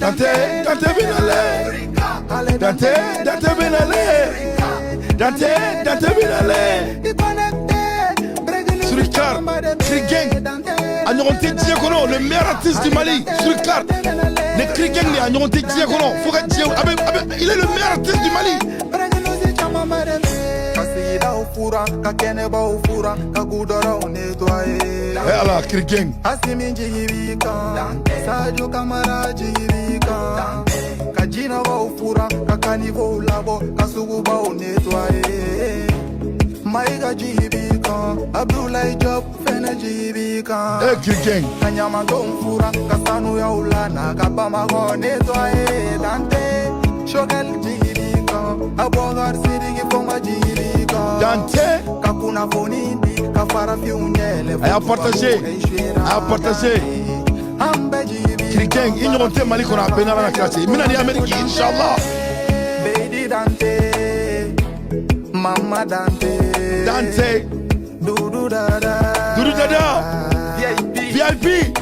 Dante, Dante bɛ nalen. Dante, Dante bɛ nalen. Dante, Dante bɛ nalen. Streetcar, Kri Gang, a ɲɔgɔn tɛ diɲɛ kɔnɔ, le meilleur artiste du Mali, Streetcar. Ne Kri Gang de a ɲɔgɔn tɛ diɲɛ kɔnɔ, fo ka diɲɛ a bɛ a bɛ, il est le meilleur artiste du Mali. Ka sigidaw furan, ka kɛnɛbaw furan, ka gudɔrɔnw nettoyer. Eh Ala, Kri Gang. Asimi jigi b'i kan, Sadio Kamara jigi b'i kan. Ka jinɔgɔw furan, ka caniveauw labɔ, ka sugubaw nettoyer. Mayiga jigi b'i kan, Abdoulaye Diop fɛnɛ jigi b'i kan. Eh Kri Gang. Ka ɲamadenw furan, ka sanuyaw lana, ka Bamakɔ nettoyer. Dante, Choguel jigi b'i kan, Abubakar Sidiki Fɔnba jigi b'i kan. Dante. Ka kunnafoni di, ka farafinw yɛlɛ. A y'a partagé, a y'a partagé. An bɛɛ jigi b'i. Kri Gang, i ɲɔgɔn tɛ Mali kɔnɔ, a bɛɛ n'Ala ka kira cɛ. N bɛna ni Amérique, inshallah. Bedi Dante, Mama Dante. Dante. Dudu Dada. Doudou Dada. VIP. VIP.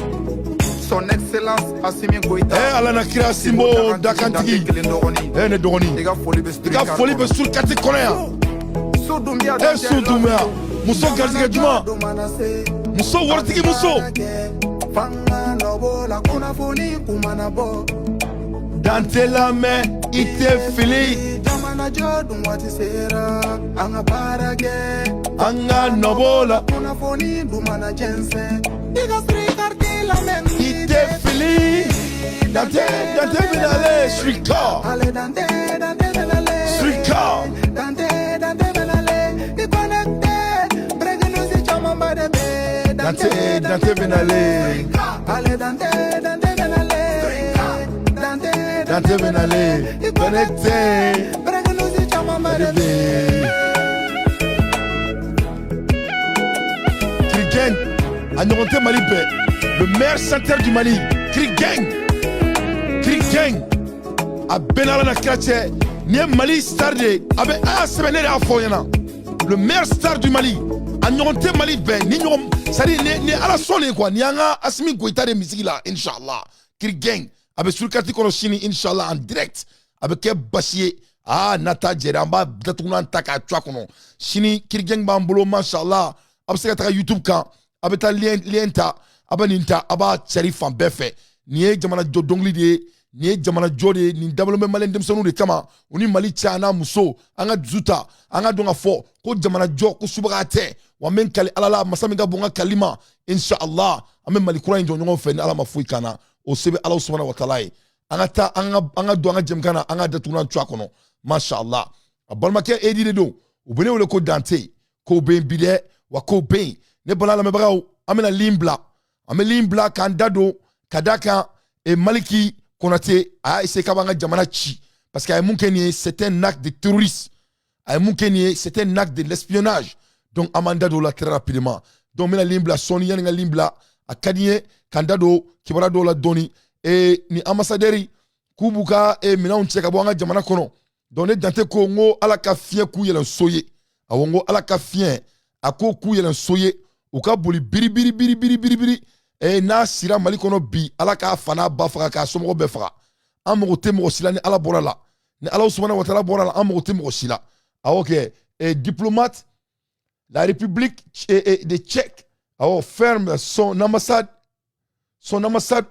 Son Excellence Assimi Goïta. Eh Ala na kira, Simbo dakantigi. Kelen dɔgɔnin. Eh ne dɔgɔnin. I ka foli bɛ. I ka foli bɛ surkati kɔnɔ yan. Su Dunbiya. Eh Su Dunbiya, muso garijɛgɛ duman, muso waritigi muso. Fanga nɔ b'o la, kunnafoni kun mana bɔ. Dante lamɛn, i tɛ fili. Jamana jɔ dun waati sera, an ka baara kɛ. An ka nɔ b'o la. Kunnafoni dun mana jɛnsɛn, i ka Streetcar lamɛn. I tɛ fili. Dante, Dante bɛ nalen, Streetcar. Ale Dante, Dante bɛ nalen. Streetcar. Dante, Dante bɛ nalen. I connecté, breaking news camanba de bɛ. Dante, Dante bɛ nalen. Ale Dante, Dante bɛ nalen. Dante, Dante bɛ nalen. I Connecté. Breaking news camanba de bɛ. Kri Gang, a ɲɔgɔn tɛ Mali bɛɛ. Le meilleur chanteur du Mali, Kri Gang. Kri Gang. A bɛɛ n'Ala na kira cɛ. Nin ye Mali star de ye. A bɛ a y'a sɛbɛn, ne de y'a fɔ aw ɲɛna. Le meilleur star du Mali. A ɲɔgɔn tɛ Mali bɛɛ. Ni ɲɔgɔn, c'est à dire ni Ala sɔn de ye quoi. Ni y'an ka Asimi Goïta de misigi la, inshallah. Kri Gang. A bɛ surkati kɔnɔ sini, inshallah, en direct. A bɛ kɛ basi ye. Aa nata jɛra, an b'a datugulan ta k'a cu a kɔnɔ. Sini Kri Gang b'an bolo, mashallah. A bɛ se ka taga YouTube kan. A bɛ taa lien ta. A bɛ nin ta, a b'a cari fan bɛɛ fɛ. Nin ye jamana jɔ dɔnkili de ye. Nin ye jamana jɔ de ye. Nin dabɔlen bɛ maliyɛn denmisɛnninw de kama. U ni Mali cɛ a n'a muso. An ka dusu ta. An ka dɔn ka fɔ ko jamana jɔ ko subaga tɛ. Wa n bɛ n kali Ala la, masa min ka bon n ka kali ma. Inshallah, an bɛ Mali kura in jɔ ɲɔgɔn fɛ ni Ala ma foyi k'an na. O se bɛ Ala subahana wa taala ye. An ka taa an ka don an ka jɛmukan na, an ka datugulan cu a kɔnɔ. Mashallah. A balimakɛ Edi de don. U bɛ ne wele ko Dante. Kow bɛ yen bi dɛ, wa kow bɛ yen. Ne bala lamɛnbagaw, an bɛna lin bila. An bɛ lin bila k'an da don ka da kan e Maliki Konate a y'a essayé k'a b'an ka jamana ci. Parce que a ye mun kɛ nin ye, c'est un acte de terrorisme. A ye mun kɛ nin ye, c'est un acte de l'espionnage. Donc an b'an da don o la très rapidement. Donc n bɛna lin bila sɔɔni. Yanni n ka lin bila, a ka di n ye k'an da don kibaruya dɔw la dɔɔni. E ni ambassadeur k'u b'u ka minɛnw cɛ ka bɔ an ka jamana kɔnɔ. Donc ne Dante ko n ko Ala ka fiɲɛ k'u yɛlɛn so ye. Awɔ, n ko Ala ka fiɲɛ a ko k'u yɛlɛn so ye. U ka boli biri biri biri biri biri biri. N'a sira Mali kɔnɔ bi, Ala k'a fa n'a ba faga, k'a somɔgɔw bɛɛ faga. An mago tɛ mɔgɔ si la ni Ala bɔra la. Ni Ala subahana wa taala bɔra la, an mago tɛ mɔgɔ si la. Awɔ kɛ diplomate, la République de Tchèque awɔ ferme son ambassade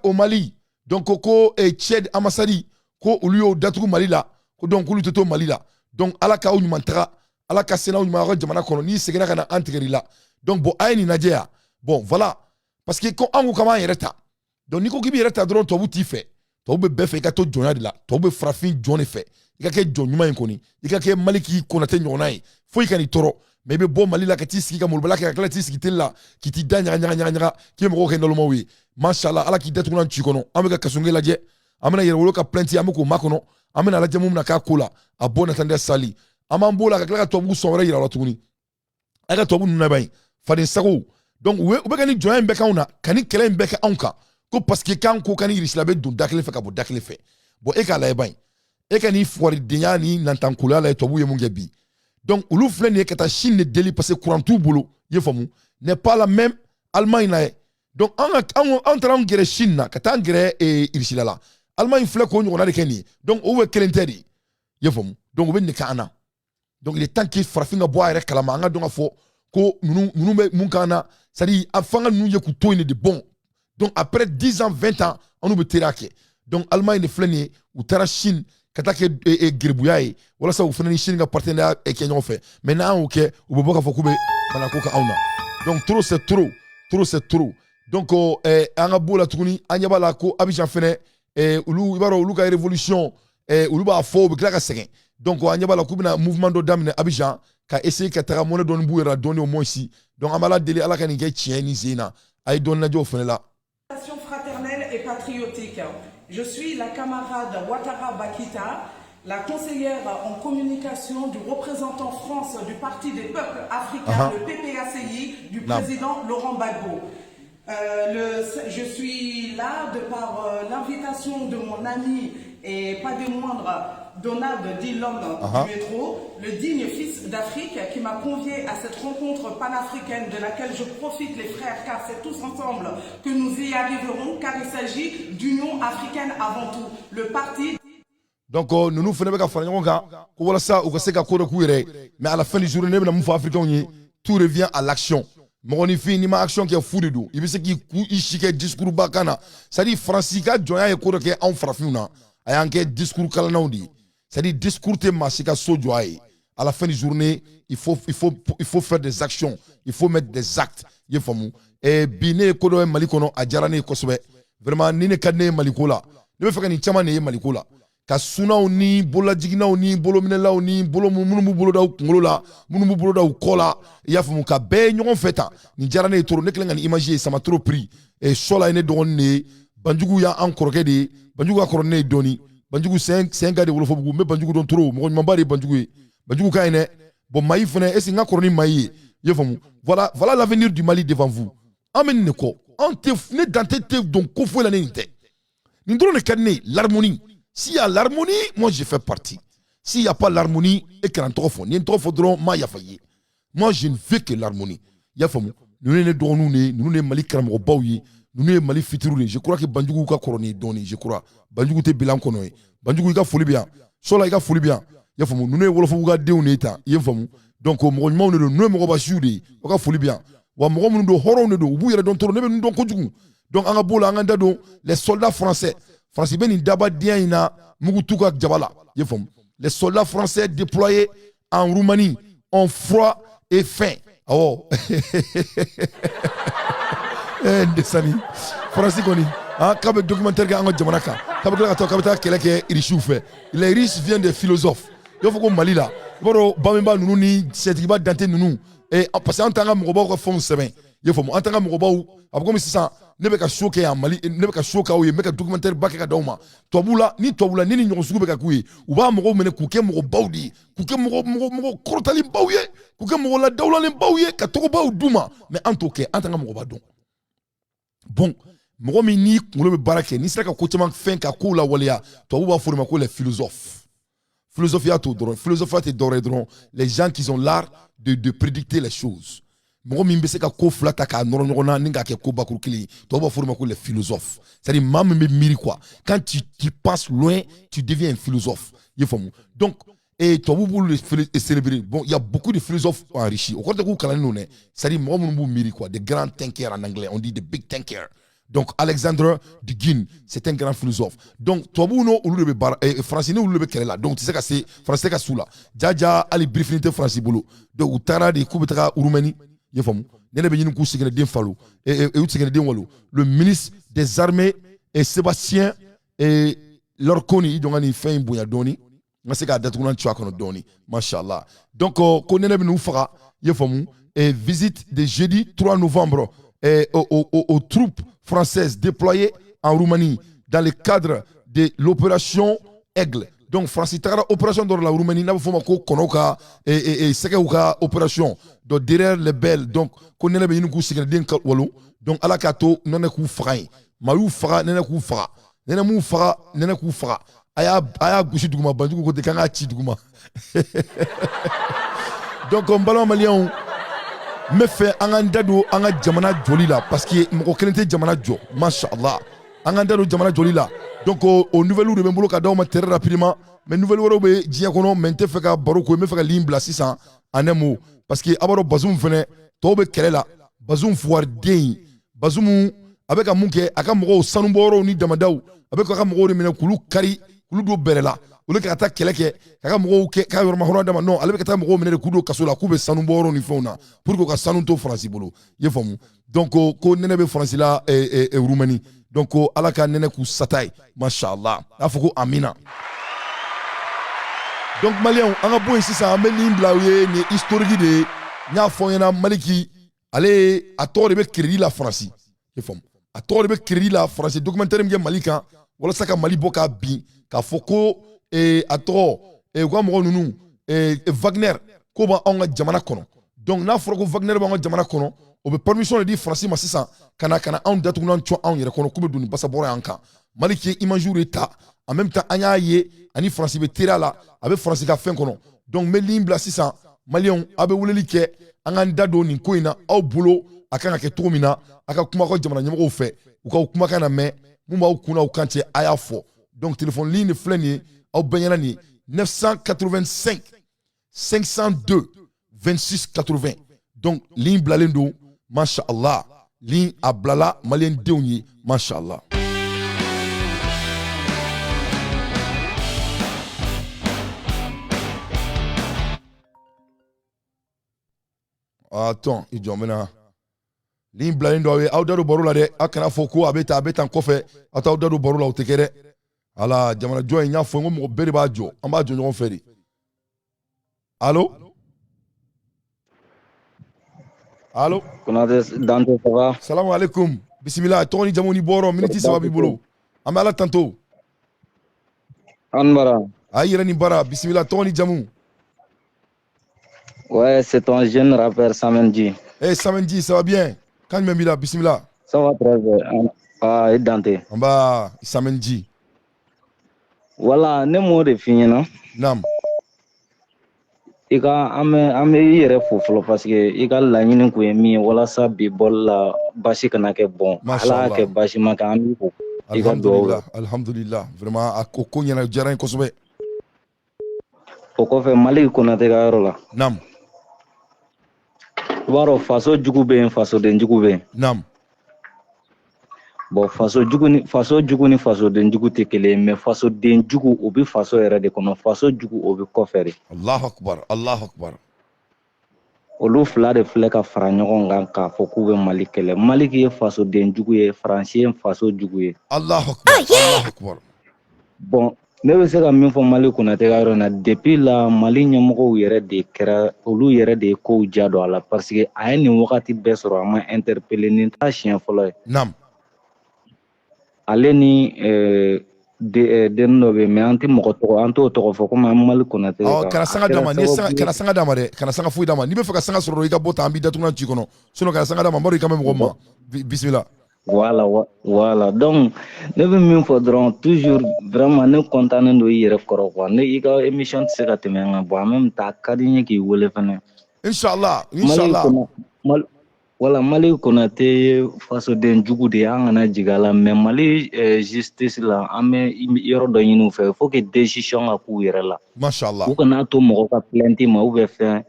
au Mali. Donc ko Tchèque ambassade ko olu y'o datugu Mali la, ko donc k'olu tɛ to Mali la. Donc Ala k'aw ɲuman taga, Ala ka se n'aw ɲuman aw ka jamana kɔnɔ. N'i seginna ka na, an tigɛr'i la. Donc bon, a ye nin lajɛ yan. Bon voilà, parce que ko an ko k'an b'an yɛrɛ ta. Donc n'i ko k'i b'i yɛrɛ ta dɔrɔn, tubabu t'i fɛ. Tubabu bɛ bɛɛ fɛ i ka to jɔnya de la. Tubabu bɛ farafin jɔn de fɛ, i ka kɛ jɔn ɲuman ye kɔni, i ka kɛ Maliki Konate ɲɔgɔnna ye, foyi ka n'i tɔɔrɔ. Mais i bɛ bɔ Mali la ka t'i sigi ka molobala kɛ, ka tila t'i sigi teli la k'i t'i da ɲaga ɲaga ɲaga ɲaga k'i ye mɔgɔw kɛ nalomaw ye. Mashallah, Ala k'i datugulan ci kɔnɔ. An bɛ ka Kassogué lajɛ, an bɛna Yɛrɛwolo ka plainte, an bɛ k'o makɔnɔ, an bɛna lajɛ mun bɛna k'a ko la. A bɔ Nathan Sali, an b'an b'o la ka tila ka tubabu sɔn wɛrɛ yira la tuguni. A ka tubabu ninnu laban faden sago. Donc u bɛ ka nin jɔnya in bɛɛ k'anw na, ka nin kɛlɛ in bɛɛ kɛ anw kan, ko parce que k'an ko k'an ni Irisila bɛ don da kelen fɛ ka bɔ da kelen fɛ. Bon, e k'a lajɛ ban, e ka nin fugaridenya ni nantankoloya lajɛ, tubabu ye mun kɛ bi. Donc olu filɛ nin ye ka taa Chine de deli parce que courant t'u bolo, i ye faamu, n'est pas la même Allemagne na ye. Donc an ka an taara an gɛrɛ Chine na ka taa an gɛrɛ Irisila la. Allemagne filɛ k'o ɲɔgɔnna de kɛ nin ye. Donc o bɛ kelen tɛ de, i y'a faamu? Donc u bɛ nin de kɛ an na. Donc il est temps que farafin ka bɔ a yɛrɛ kalama, an ka dɔn ka fɔ ko ninnu bɛ mun k'an na, c'est à dire a f'an ka ninnu ye k'u to yen de. Bon, donc après 10 ans, 20 ans, an n'u bɛ teriya kɛ. Donc Allemagne de filɛ nin ye, u taara Chine ka taa kɛ geribuya ye walasa u fana ni Chine ka partenariat kɛ ɲɔgɔn fɛ. Mais n'an y'o kɛ, u bɛ bɔ k'a fɔ k'u bɛ manako kɛ anw na. Donc trop, c'est trop, trop, c'est trop. Donc an ka b'o la tuguni, an ɲɛ b'a la ko Abidjan fɛnɛ, olu, i b'a dɔn, olu ka révolution, olu b'a fɔ, u bɛ tila ka sɛgɛn. Donc an ɲɛ b'a la k'u bɛna mouvement dɔ daminɛ Abidjan ka essayer ka taga mɔnɛ dɔɔni b'u yɛrɛ la dɔɔni au moins ici. Donc an b'Ala deli, Ala ka nin kɛ tiɲɛ nin sen in na. A ye dɔɔni lajɛ o fɛnɛ la. Fraternelle et patriotique. Je suis la camarade Ouattara Bakita, la conseillère en communication du représentant France du Parti des peuples africains, le PPACI, du président Laurent Gbagbo. Je suis là de par l'invitation de mon ami et pas des moindres, Donald dit l'homme du métro, le digne fils d'Afrique qui m'a convié à cette rencontre panafricaine de laquelle je profite, les frères, car c'est tous ensemble que nous y arriverons, car il s'agit d'union africaine avant tout. Le parti Donc ninnu fana bɛ ka fara ɲɔgɔn kan ko walasa u ka se ka ko dɔ k'u yɛrɛ ye. Mais à la fin du jour, ne bɛna mun fɔ Africains ye? Tout revient à l'action. Mɔgɔninfin, n'i ma action kɛ, fu de don. I bɛ se k'i ku i si kɛ discours ba kan na. C'est à dire Faransi ka jɔnya ye ko dɔ kɛ anw farafinw na, a y'an kɛ discours kalannaw de ye. C'est à dire discours tɛ maa si ka so jɔ a ye. À la fin du journée, il faut faire des actions, il faut mettre des actes, i ye faamu? Bi ne ye ko dɔ ye Mali kɔnɔ, a diyara ne ye kosɛbɛ vraiment. Ni ne ka di ne ye Maliko la, ne bɛ fɛ ka nin caman de ye Maliko la, ka sunaw ni bololajiginnaw ni bolominɛlaw ni bolo minnu b'u bolo da u kunkolo la, minnu b'u bolo da u kɔ la, i y'a faamu, ka bɛɛ ye ɲɔgɔn fɛ tan. Nin diyara ne ye trop. Ne kɛlen ka nin image ye, ça m'a trop pris. Sɔla ye ne dɔgɔnin de ye, Banjugu y'an kɔrɔkɛ de ye. Banjugu ka kɔrɔ ne ye dɔɔni. Banjugu, c'est un gars de Wolofobugu. N bɛ Banjugu dɔn trop, mɔgɔ ɲumanba de ye Banjugu ye. Banjugu ka ɲi dɛ. Bon, Mayi fɛnɛ, est ce que n ka kɔrɔ ni Mayi ye? I y'a faamu? Voilà, voilà l'avenir du Mali devant vous. An bɛ nin de kɔ. Anw tɛ, ne dan tɛ don ko foyi la ni nin tɛ. Nin dɔrɔn de ka di ne ye, l'harmonie. S'il y a l'harmonie, moi je fais partie. S'il n'y a pas l'harmonie, e kana n tɔgɔ fɔ. Ni ye n tɔgɔ fɔ dɔrɔn, n m'a yafa i ye. Moi, je ne veux que l'harmonie. I y'a faamu? Ninnu ye ne dɔgɔninw de ye, ninnu de ye Mali karamɔgɔbaw ye, ninnu ye Mali fitiriw de ye. Je crois que Banjugu ka kɔrɔ nin ye dɔɔni, je crois. Banjugu tɛ bilan kɔnɔ ye. Banjugu, i ka foli bɛ yan. Sɔla, i ka foli bɛ yan. I y'a faamu? Ninnu ye Wolofobugu ka denw de ye tan, i ye faamu? Donc mɔgɔ ɲumanw de don, ninnu ye mɔgɔbasiw de ye. O ka foli bɛ yan. Wa mɔgɔ minnu don, hɔrɔnw de don, u b'u yɛrɛ dɔn trop. Ne bɛ ninnu dɔn kojugu. Donc an ka b'o la, an ka da don les soldats français. Faransi bɛ nin dabadenya in na, mugu t'u ka jaba la, i ye faamu? Les soldats français déployés en Roumanie ont froid et faim. Awɔ, n desani Faransi kɔni, ah, k'a bɛ documentaire kɛ an ka jamana kan, k'a bɛ tila ka taa, k'a bɛ taa kɛlɛ kɛ Irisiw fɛ. Les Russes viennent des philosophes. I b'a fɔ ko Mali la, i b'a dɔn, Baminba ninnu ni Sɛtigiba Dante ninnu, parce que an t'an ka mɔgɔbaw ka fɛnw sɛbɛn, i y'a faamu? An t'an ka mɔgɔbaw. A bɛ komi sisan ne bɛ ka show kɛ yan Mali, ne bɛ ka show k'aw ye, n bɛ ka documentaire ba kɛ ka d'aw ma. Tubabu la ni tubabu la ni ni ɲɔgɔn sugu bɛ ka k'u ye, u b'a mɔgɔw minɛ k'u kɛ mɔgɔbaw de ye, k'u kɛ mɔgɔ mɔgɔ mɔgɔ kɔrɔtalenbaw ye, k'u kɛ mɔgɔ ladawulalenbaw ye, ka tɔgɔbaw d'u ma. Mais an t'o kɛ, an t'an ka mɔgɔba dɔn. Bon, mɔgɔ min n'i kunkolo bɛ baara kɛ, n'i sera ka ko caman fɛn ka kow lawaleya, tubabu b'a fɔ o de ma ko les philosophes. Philosophie t'o dɔrɔn, philosophie tɛ dɔwɛrɛ ye dɔrɔn, les gens qui ont l'art de prédicter les choses. Mɔgɔ min bɛ se ka ko fila ta k'a nɔrɔ ɲɔgɔn na ni k'a kɛ ko bakuru kelen ye, tubabu b'a fɔ o de ma ko les philosophes. C'est à dire maa min bɛ miiri quoi. Quand tu penses loin, tu deviens un philosophe, i ye faamu? Donc et tubabu b'olu de célébrer. Bon, il y a beaucoup de philosophes enrichis. O kɔrɔ tɛ k'u kalannen don dɛ. C'est à dire mɔgɔ minnu b'u miiri quoi, des grands thinkers, en anglais on dit des big thinkers. Donc Alexandre Dugin, c'est un grand philosophe. Donc tubabuw n'o olu de bɛ baara, Faransi ni olu de bɛ kɛlɛ la. Donc tɛ se ka se, Faransi tɛ ka s'u la. Jaja, hali birifini tɛ Faransi bolo. Donc u taara de k'u bɛ taga Roumanie, i ye faamu? Ne bɛ ɲini k'u siginiden falo, u siginiden walo. Le ministre des Armées et Sébastien et Lecornu, i jɔ n ka nin fɛn in bonya dɔɔni, n ka se k'a datugulan cu a kɔnɔ dɔɔni, mashallah. Donc ko nɛnɛ bɛ n'u faga, i ye faamu? Et visite de jeudi 3 novembre et aux troupes françaises déployées en Roumanie dans le cadre de l'opération Aigle. Donc Faransi tagara opération dɔ la Roumanie, n'a bɛ fɔ o ma ko kɔnɔw ka sɛgɛw ka opération. Donc derrière les belles, donc ko nɛnɛ bɛ ɲini k'u siginiden walo. Donc Ala k'a to nɛnɛ k'u faga yen. Maa y'u faga, nɛnɛ k'u faga. Nɛnɛ m'u faga, nɛnɛ k'u faga. A y'a gosi duguma, Banjugu ko ten k'an k'a ci duguma. Donc n balima maliyɛnw, n bɛ fɛ an k'an da don an ka jamana jɔli la, parce que mɔgɔ kelen tɛ jamana jɔ. Masha Allah, an k'an da don jamana jɔli la. Donc o nouvelle de bɛ n bolo ka d'aw ma très rapidement, mais nouvelle wɛrɛw bɛ diɲɛ kɔnɔ, mais n tɛ fɛ ka baro ko, n bɛ fɛ ka ligne bila sisan en un mot, parce que a b'a dɔn, Bazoum fɛnɛ tɔw bɛ kɛlɛ la. Bazoum fugariden, Bazoum a bɛ ka mun kɛ? A ka mɔgɔw, sanubɔyɔrɔw ni damadaw, a bɛ k'a ka mɔgɔw de minɛ k'olu kari, k'olu don bɛrɛ la. Olu ka taa kɛlɛ kɛ k'a ka mɔgɔw kɛ k'a yɔrɔma hɔrɔn dama. Non, ale bɛ ka taa mɔgɔw minɛ de k'u don kaso la, k'u bɛ sanu bɔyɔrɔ ni fɛnw na pour que u ka sanu to Faransi bolo. I ye faamu? Donc ko nɛnɛ bɛ Faransi la, Rumani. Donc ko Ala ka nɛnɛ k'u sata ye, mashallah, a fɔ ko amina. Donc maliyɛnw, an ka bɔ yen sisan, an bɛ ligne bila u ye. Nin ye historique de ye. N y'a fɔ n ɲɛna, Maliki, ale a tɔgɔ de bɛ crédit la Faransi. I ye faamu? A tɔgɔ de bɛ crédit la Faransi, documentaire min kɛ Mali kan walasa ka Mali bɔ k'a bin, k'a fɔ ko a tɔgɔ u ka mɔgɔ ninnu Wagner ko b'anw ka jamana kɔnɔ. Donc n'a fɔra ko Wagner b'anw ka jamana kɔnɔ, o bɛ permission de di Faransi ma sisan ka na anw datugulan cɔ anw yɛrɛ kɔnɔ, k'u bɛ don ni basabɔrɔ y'an kan. Maliki ye image de ta. En même temps, an y'a ye ani Faransi bɛ teriya la, a bɛ Faransi ka fɛn kɔnɔ. Donc n bɛ ligne bila sisan. Maliyɛnw, aw bɛ weleli kɛ, an k'an da don nin ko in na. Aw bolo, a kan ka kɛ cogo min na, a ka kuma aw ka jamana ɲɛmɔgɔw fɛ, u k'aw kumakan na mɛn. Mun b'aw kun n'aw kan cɛ, a y'a fɔ. Donc téléphone ligne de filɛ nin ye, aw bɛɛ ɲɛna, nin ye 985 502 26 80. Donc ligne bilalen don, masha Allah, ligne a bilala maliyɛn denw ye, masha Allah. Attends, i jɔ, n bɛna ligne bilalen dɔ ye. Aw da don baro la dɛ. Aw kana fɔ ko a bɛ tan, a bɛ tan kɔfɛ. Aw t'aw da don baro la, o tɛ kɛ dɛ. Ala jamana jɔ in, n y'a fɔ n ko mɔgɔ bɛɛ de b'a jɔ, an b'a jɔ ɲɔgɔn fɛ de. Allo, allo. Konate Dante, ça va? Salamu alaikum, bisimila. Tɔgɔ ni jamu ni bɔyɔrɔ? Miniti 3 b'i bolo. An bɛ Ala tanto. An bara. A y'i yɛrɛ ni bara, bisimila. Tɔgɔ ni jamu? Ouais, c'est ton jeune rappeur Samenji. Eh Samenji, ça va bien? Kan jumɛn b'i la? Bisimila. Ça va très bien. Ah, et Dante. An b'a Samenji. Voilà, ne m'o de f'i ɲɛna. Naam. I ka an bɛ i yɛrɛ fo fɔlɔ, parce que i ka laɲini kun ye min ye walasa bi bɔli la basi kana kɛ bɔn. Masha Ala y'a kɛ basi ma kɛ, an b'i fo. I ka duwawu la. Alhamdulillah, alhamdulillah. Vraiment, a ko ko ɲɛna, diyara n ye kosɛbɛ. O kɔfɛ, Mali Konate ka yɔrɔ la. Naam. I b'a dɔn, faso jugu bɛ yen, fasoden jugu bɛ yen. Naam. Bon, faso jugu ni fasoden jugu tɛ kelen ye, mais fasoden jugu, o bɛ faso yɛrɛ de kɔnɔ, faso jugu, o bɛ kɔfɛ de. Allahu akbar, Allahu akbar. Olu fila de filɛ ka fara ɲɔgɔn kan k'a fɔ k'u bɛ Mali kɛlɛ. Maliki ye fasoden jugu ye, Faransi ye faso jugu ye. Allahu akbar, Allahu akbar. Bon, ne bɛ se ka min fɔ Mali Konate ka yɔrɔ in na, depuis la Mali ɲɛmɔgɔw yɛrɛ de kɛra, olu yɛrɛ de ye kow ja don a la, parce que a ye nin wagati bɛɛ sɔrɔ, a ma interpellé. Nin t'a siɲɛ fɔlɔ ye. Naam. Ale ni den dɔ bɛ yen, mais an tɛ mɔgɔ tɔgɔ, an t'o tɔgɔ fɔ, komi an Mali Konate Ɔ kan. kana A sanga d'a kɛra ma, n'i ye sanga sababu ye. Kana sanga d'a ma dɛ, kana sanga foyi d'a ma. N'i bɛ fɛ ka sanga sɔrɔ dɔrɔn, i ka bɔ tan, an b'i datugulan ci kɔnɔ. Sinon kana sanga d'a ma, n b'a dɔn i kan bɛ mɔgɔ min ma. Bisimila. Voilà, voilà. Donc, ne bɛ min fɔ dɔrɔn, toujours, vraiment, ne content don i yɛrɛ kɔrɔ, quoi. Ne i ka émission tɛ se ka tɛmɛ n kan. Bon, en même temps, a ka di n ye k'i wele fɛnɛ. Inshallah, Mali inshallah. Kona, Mali, voilà, Mali Konate ye fasoden jugu de ye, an kana jigin a la, mais Mali justice la, an bɛ yɔrɔ dɔ ɲini u fɛ, il faut que décision ka k'u yɛrɛ la. Mashallah. U kana to mɔgɔ ka plainte ma ou bien fɛn.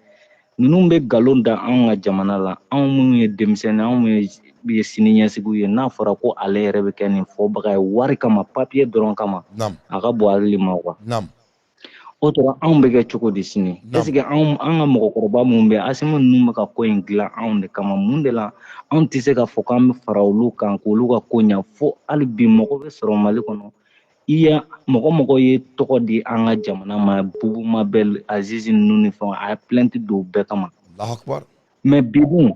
Ninnu bɛ nkalon da anw ka jamana la, anw minnu ye denmisɛnnin, anw ye sini ɲɛsigiw ye. N'a fɔra ko ale yɛrɛ bɛ kɛ nin fɔbaga ye wari kama, papiye dɔrɔn kama, Naam. a ka bon hakili ma, quoi. Naam. O tora, anw bɛ kɛ cogo di sini? Naam. Est ce que anw, an ka mɔgɔkɔrɔba minnu bɛ Asimi ninnu bɛ ka ko in dilan anw de kama, mun de la anw tɛ se k'a fɔ k'an bɛ fara olu kan k'olu ka ko ɲɛ? Fo hali bi mɔgɔ bɛ sɔrɔ Mali kɔnɔ, i ye mɔgɔ mɔgɔ ye tɔgɔ di an ka jamana ma, Bubu Mabel, Azizi ninnu ni fɛnw, a ye plainte don o bɛɛ kama. Allahu akbar. Mais bi dun,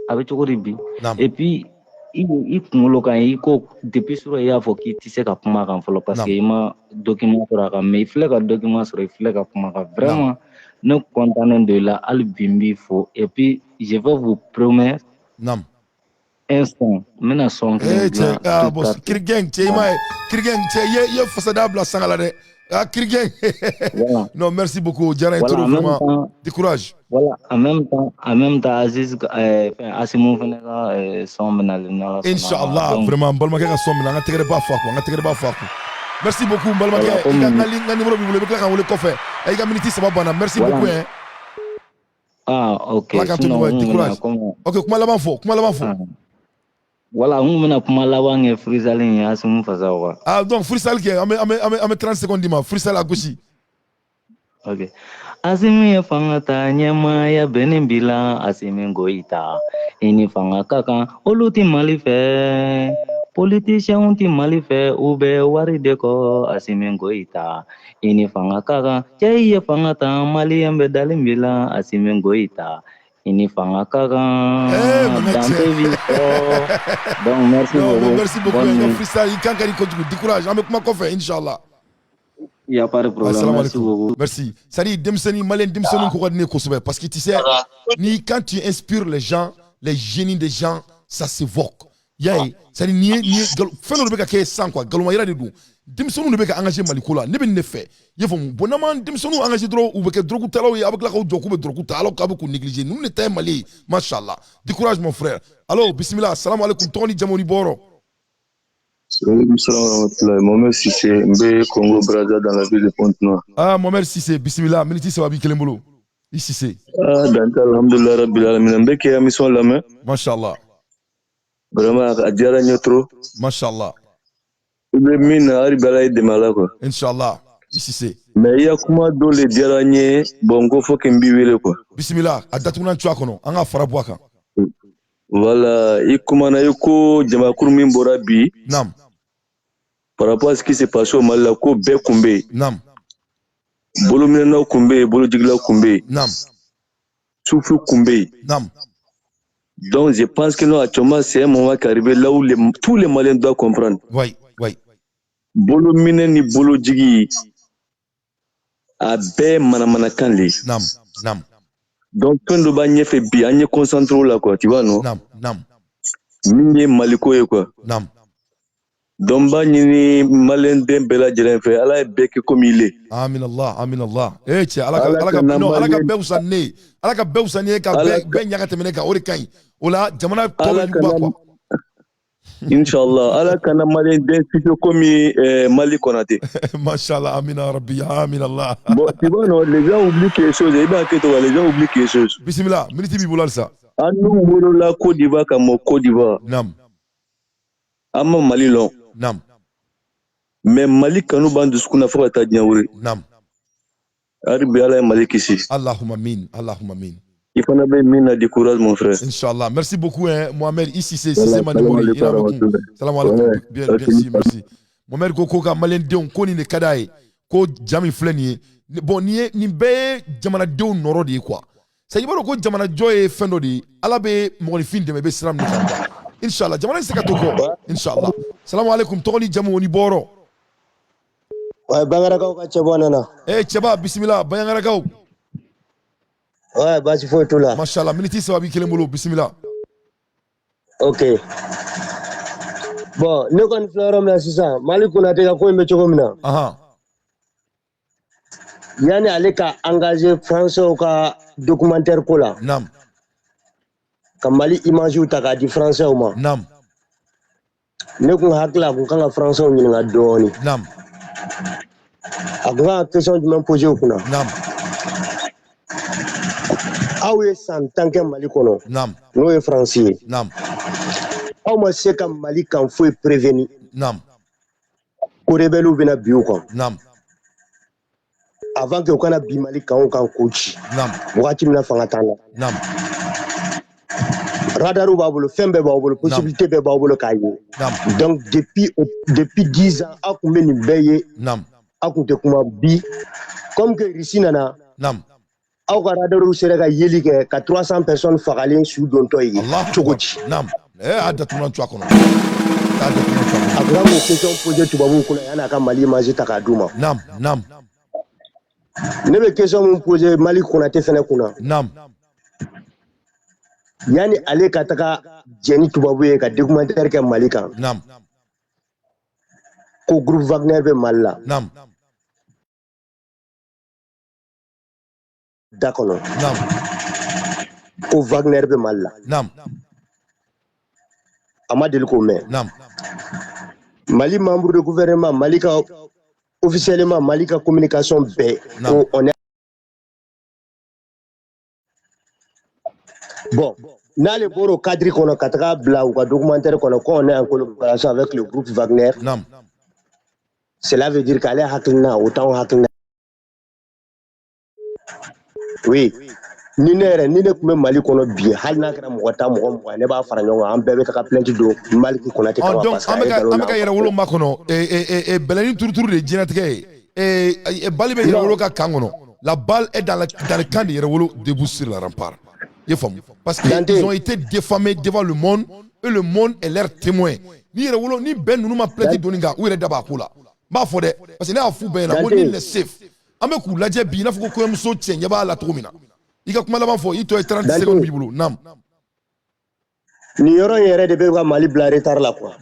a bɛ cogo di bi? Naam. Et puis i kunkolo kan, i ko depuis sura i y'a fɔ k'i tɛ se ka kuma a kan fɔlɔ, parce que i ma document sɔrɔ a kan, mais i filɛ ka document sɔrɔ, i filɛ ka kuma a kan. Vraiment, ne content don i la. Hali bi n b'i fo, et puis je vais vous promettre Naam. un son, n bɛna son kelen Eh cɛ, dilan ah tout bon, tard. Kirigɛn cɛ, i m'a ye, Kirigɛn cɛ, i ye fasada bila sanga la dɛ. Ah, Kirigɛn. Voilà. Non, merci beaucoup. Diyara n ye Voilà, trop, en même vraiment. temps, Du courage. Voilà, en même temps, Aziz, fɛn, Asimu fɛnɛ ka son bɛna n'Ala sɔnna ma. Inch'Allah, Donc, vraiment, n balimakɛ ka son minɛ, an ka tɛgɛrɛ ba fɔ a kun, an ka tɛgɛrɛ ba fɔ a kun. Merci beaucoup, n balimakɛ. Voilà, I ka comme, n ka numéro b'i bolo, i bɛ tila ka n wele kɔfɛ. I ka minute 3 banna. Merci beaucoup, hein. Ah, ok. Ala k'an to Sinon, ɲɔgɔn ye. n Du kun bɛna courage. comme, Ok, kuma laban fɔ, kuma laban fɔ. Ah, voilà, n kun bɛna kuma laban kɛ freestyle in ye Asimu Fasa, quoi. Ah, donc freestyle kɛ, an bɛ 30 secondes d'i ma. Freestyle a gosi. Ok. Asimi ye fanga ta, ɲɛmaaya bɛnnen b'i la. Asimi Goyita, i ni fanga ka kan. Olu ti Mali fɛ, politiciens ti Mali fɛ, u bɛ wari de kɔ. Asimi Goyita, i ni fanga ka kan. Cɛ, i ye fanga ta, maliyɛn bɛ dalen b'i la. Asimi Goyita, i ni fanga ka Eh, kan. mon Dante cɛ. b'i kɔ. Donc merci Non, mais beaucoup. merci beaucoup. Bonne I ka nuit. freestyle, i kan ka di kojugu. Du courage. An bɛ kuma kɔfɛ, Inch'Allah. Il y a pas de problème. Assalamu Merci alaikum. beaucoup. Merci. C'est-à-dire, denmisɛnnin, malien denmisɛnninw ko ka di ne ye kosɛbɛ. Parce que tu sais, ni, quand tu inspires les gens, les génies des gens, ça s'évoque. I y'a ye, c'est-à-dire, nin ye fɛn dɔ de bɛ ka kɛ sisan, quoi, galon yira de don. Denmisɛnninw de bɛ ka engagé Maliko la. Ne bɛ nin de fɛ. I y'a faamu? Bon, n'an m'an denmisɛnninw engagé dɔrɔn, u bɛ kɛ drogue talaw ye, a bɛ tila k'aw jɔ k'u bɛ drogue ta, alors k'a bɛ k'u négliger. Ninnu de ta ye Mali ye. Mashallah. Du courage, mon frère. Allo, bismillah. Salam alaikum. Tɔgɔ ni jamu ni bɔyɔrɔ. Salam salam warahmatullahi. Mohamed Sissé, n bɛ Congo Brazza dans la ville de Pointe-Noire. Ah, Mohamed Cissé, bismillah. Minute 3 b'i kelen bolo. I Cissé. Ah, Dante, alhamdulillah rabbil alamin. N bɛ k'i ka émission lamɛn. Mashallah. Vraiment, a diyara n ye trop. Mashallah. I bɛ min na, hali bi Ala y'i dɛmɛ a la, quoi. Inshallah. I Cissé. Mais i ka kuma dɔ le diyara n ye, bon, n ko faut que n b'i wele, quoi. Bismillah. A datugunan cogoya kɔnɔ. An ka fara bɔ a kan. Voilà, i kumana, i ko jamakulu min bɔra bi par rapport à ce qui s'est passé au Mali la, ko bɛɛ kun bɛ yen. Bolominɛnaw kun bɛ yen, bolojigilaw kun bɛ yen. Sufi kun bɛ yen. Donc je pense que non, actuellement, c'est un moment qui est arrivé là où tous les Maliens doivent comprendre. Bolominɛ ni bolojigi, a bɛɛ manamanakan le ye. Nam. Nam. Donc fɛn dɔ b'an ɲɛfɛ bi, an ye concentré o la, quoi, tu vois, non? Nam. Nam. Min ye Maliko ye, quoi. Donc n b'a ɲini maliyɛn den bɛɛ lajɛlen fɛ, Ala ye bɛɛ kɛ komi ile. Amin Allah. Amin Allah. Eh cɛ, Ala ka Ala Ala ka ka non, Ala ka Maliyɛn bɛɛ wusa ni ne ye. Ala ka bɛɛ wusa ni ye ka Ala bɛɛ ka bɛɛ ɲa ka tɛmɛ ne kan, o de ka ɲi. O la jamana tɔ bɛ Ala yuguba, kana quoi. Inshallah, Ala kana maliyɛn den si kɛ komi Mali Konate. Mashallah. Amin Rabbi. Amin Allah. Bon, tu vois, non, les gens oublient quelque chose, i b'a kɛ to, les gens oublient quelque chose. Bismillah. Minute b'i bolo halisa. An n'u wolola Côte d'Ivoire ka mɔ Côte d'Ivoire. An ma Mali lɔn. Mais Mali kanu b'an dusukun na fo ka taa diɲɛ wuli. Hali bi, Ala ye Mali kisi. Allahumma amin. Allahumma amin. I fana bɛ min na, du courage, mon frère. Inch'Allah. Merci beaucoup, hein, Mohamed. Ici, c'est Voilà, Cissé salam Manimouri. alaikum Ina beaucoup. warahmatullahi. Salam alaikum. Ouais, Bien, ok. bien sûr, merci. Mohamed ko ko ka malien denw ko nin de ka d'a ye. Ko ja min filɛ nin ye. Bon, nin ye nin bɛɛ ye jamanadenw nɔrɔ de ye, quoi. C'est i b'a dɔn ko jamanajɔ ye fɛn dɔ de ye. Ala bɛ mɔgɔninfin dɛmɛ i bɛ sira min kan, quoi. Inch'Allah. Jamana in tɛ se ka to kɔ. Inch'Allah. Salam alaikum. Tɔgɔ ni jamu o ni bɔyɔrɔ. Ouais, Bangarakaw ka cɛbɔ nana. Eh cɛba, bismillah, Banyangarakaw. Ouais, baasi foyi t'u la. Mashallah, minute 3 b'i kelen bolo. Bismillah. Ok. Bon, ne kɔni filɛ yɔrɔ min na sisan, Mali Konate ka ko in bɛ cogo min na. Yanni ale ka engagé français ka documentaire ko la. Ka Mali image ta k'a di français ma. Ne kun hakili la, a kun kan ka français ɲininka dɔɔni. A kun kan ka question jumɛn poser u kunna? Aw ye san 10 kɛ Mali kɔnɔ. N'o ye Faransi ye. Aw ma se ka Mali kan foyi prévenir. Ko rebelle bɛna bin u kan. Avant que u kana bin Mali kan o kan k'u ci. Wagati min na fanga t'an la. Radarw b'a bolo, fɛn bɛɛ b'aw bolo, possibilité bɛɛ b'aw bolo k'a ye. Donc depuis 10 ans, aw kun bɛ nin bɛɛ ye. Aw kun tɛ kuma bi. Comme que Russie nana. Aw ka radarw sera ka yeli kɛ ka 300 personnes fagalen su dontɔ ye. Allah Cogo di? Nam. Eh, a datugulan cogoya kɔnɔ. A datugulan cogoya A kɔnɔ. kun kan k'o question poser tubabuw kunna yanni a ka Mali image ta k'a d'u ma. Nam. Nam. Ne bɛ question mun poser Mali Konate fɛnɛ kunna. Yanni ale ka taga jɛ ni tubabu ye ka documentaire kɛ Mali kan. Ko groupe Wagner bɛ Mali la. Da kɔnɔ ko Wagner bɛ Mali la. A ma deli k'o mɛn. Mali membre de gouvernement, Mali ka officiellement, Mali ka communication bɛɛ ko on est bon. N'ale bɔra o cadre kɔnɔ ka taga bila u ka documentaire kɔnɔ ko on est en collaboration avec le groupe Wagner, cela veut dire qu'ale hakilina o t'anw hakilina. Oui, ni ne yɛrɛ, ni ne tun bɛ Mali kɔnɔ bi, hali n'a kɛra mɔgɔ 10, mɔgɔ 20, ne b'a fara ɲɔgɔn kan, an bɛɛ bɛ taga plainte don Maliki Konate kama. Donc parce que an a ye bɛ ka nkalon an bɛ ka d'an Yɛrɛwolo makɔnɔ. Bɛlɛnin turuturu de ye diɲɛlatigɛ ye. Balle bɛ Yɛrɛwolo ka camp kɔnɔ. La balle est dans le camp de Yɛrɛwolo, debout sur la rempart. I ye faamu? Parce que Dante. ils ont été diffamés devant le monde et le monde est leur témoin. Ni Yɛrɛwolo ni bɛn ninnu ma plainte donni kan, u yɛrɛ da b'a ko la. N b'a fɔ dɛ, parce que ne y'a f'u bɛɛ ɲɛna ko Dante. nul n'est safe. An bɛ k'u lajɛ bi i n'a fɔ ko kɔɲɔmuso cɛ ɲɛ b'a la cogo min na. I ka kuma laban fɔ, i tɔ ye 30 Dante. secondes b'i bolo. Naam. Nin yɔrɔ in yɛrɛ de bɛ ka Mali bila retard la quoi.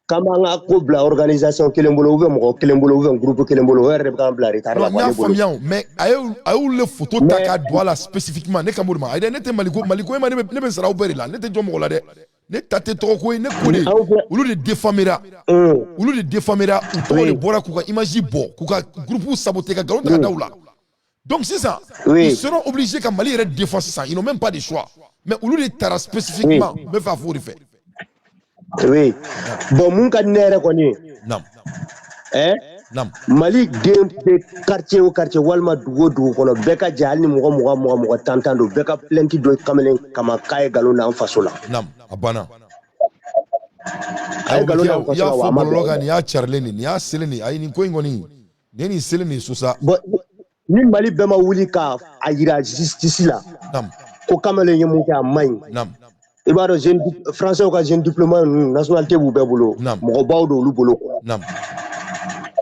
K'an b'an ka ko bila organisation kelen bolo ou bien mɔgɔ kelen bolo ou bien groupe kelen bolo, o yɛrɛ de bɛ k'an bila retard la Non, n quoi, y'a ne bolo. faamuya o, mais a y'olu le photo ta Mais k'a don a la spécifiquement. Ne kan b'o de ma. Ayi dɛ, ne tɛ Maliko Maliko e ma, ne bɛ sara aw bɛɛ de la. Ne tɛ jɔ mɔgɔ la dɛ. Ne ta tɛ tɔgɔ ko ye, ne ko de aw filɛ olu de diffamera. Olu de diffamera, u tɔgɔ de bɔra k'u ka image bɔ, k'u ka groupe saboter, ka nkalon ta ka da u la. Donc sisan, ils seront obligés ka Mali yɛrɛ défendre sisan. Ils n'ont même pas de choix. Mais olu de taara spécifiquement, n bɛ fɛ a fɔ o de fɛ. Oui, bon, mun ka di ne yɛrɛ kɔni ye, Mali den bɛ quartier o quartier walima dugu o dugu kɔnɔ, bɛɛ ka jɛ, hali ni mɔgɔ 20, mɔgɔ mɔgɔ 10 10 don, bɛɛ ka plainte don kamalen kama k'a ye nkalon d'an faso la. Naam, a banna. A ye O bɛ nkalon kɛ d'an i faso y'a la wa fɔ a ma bɔlɔlɔ bɛn. kan, nin y'a carilen de, nin y'a selen de. Ayi, nin ko in kɔni, nin ye nin selen de ye so sa. Bon, ni Mali bɛɛ ma wuli ka a yira justice la ko kamalen ye mun kɛ, a man ɲi. I b'a dɔn, jeune français ka jeune diplômé ninnu, nationalité b'u bɛɛ bolo, mɔgɔbaw don olu bolo.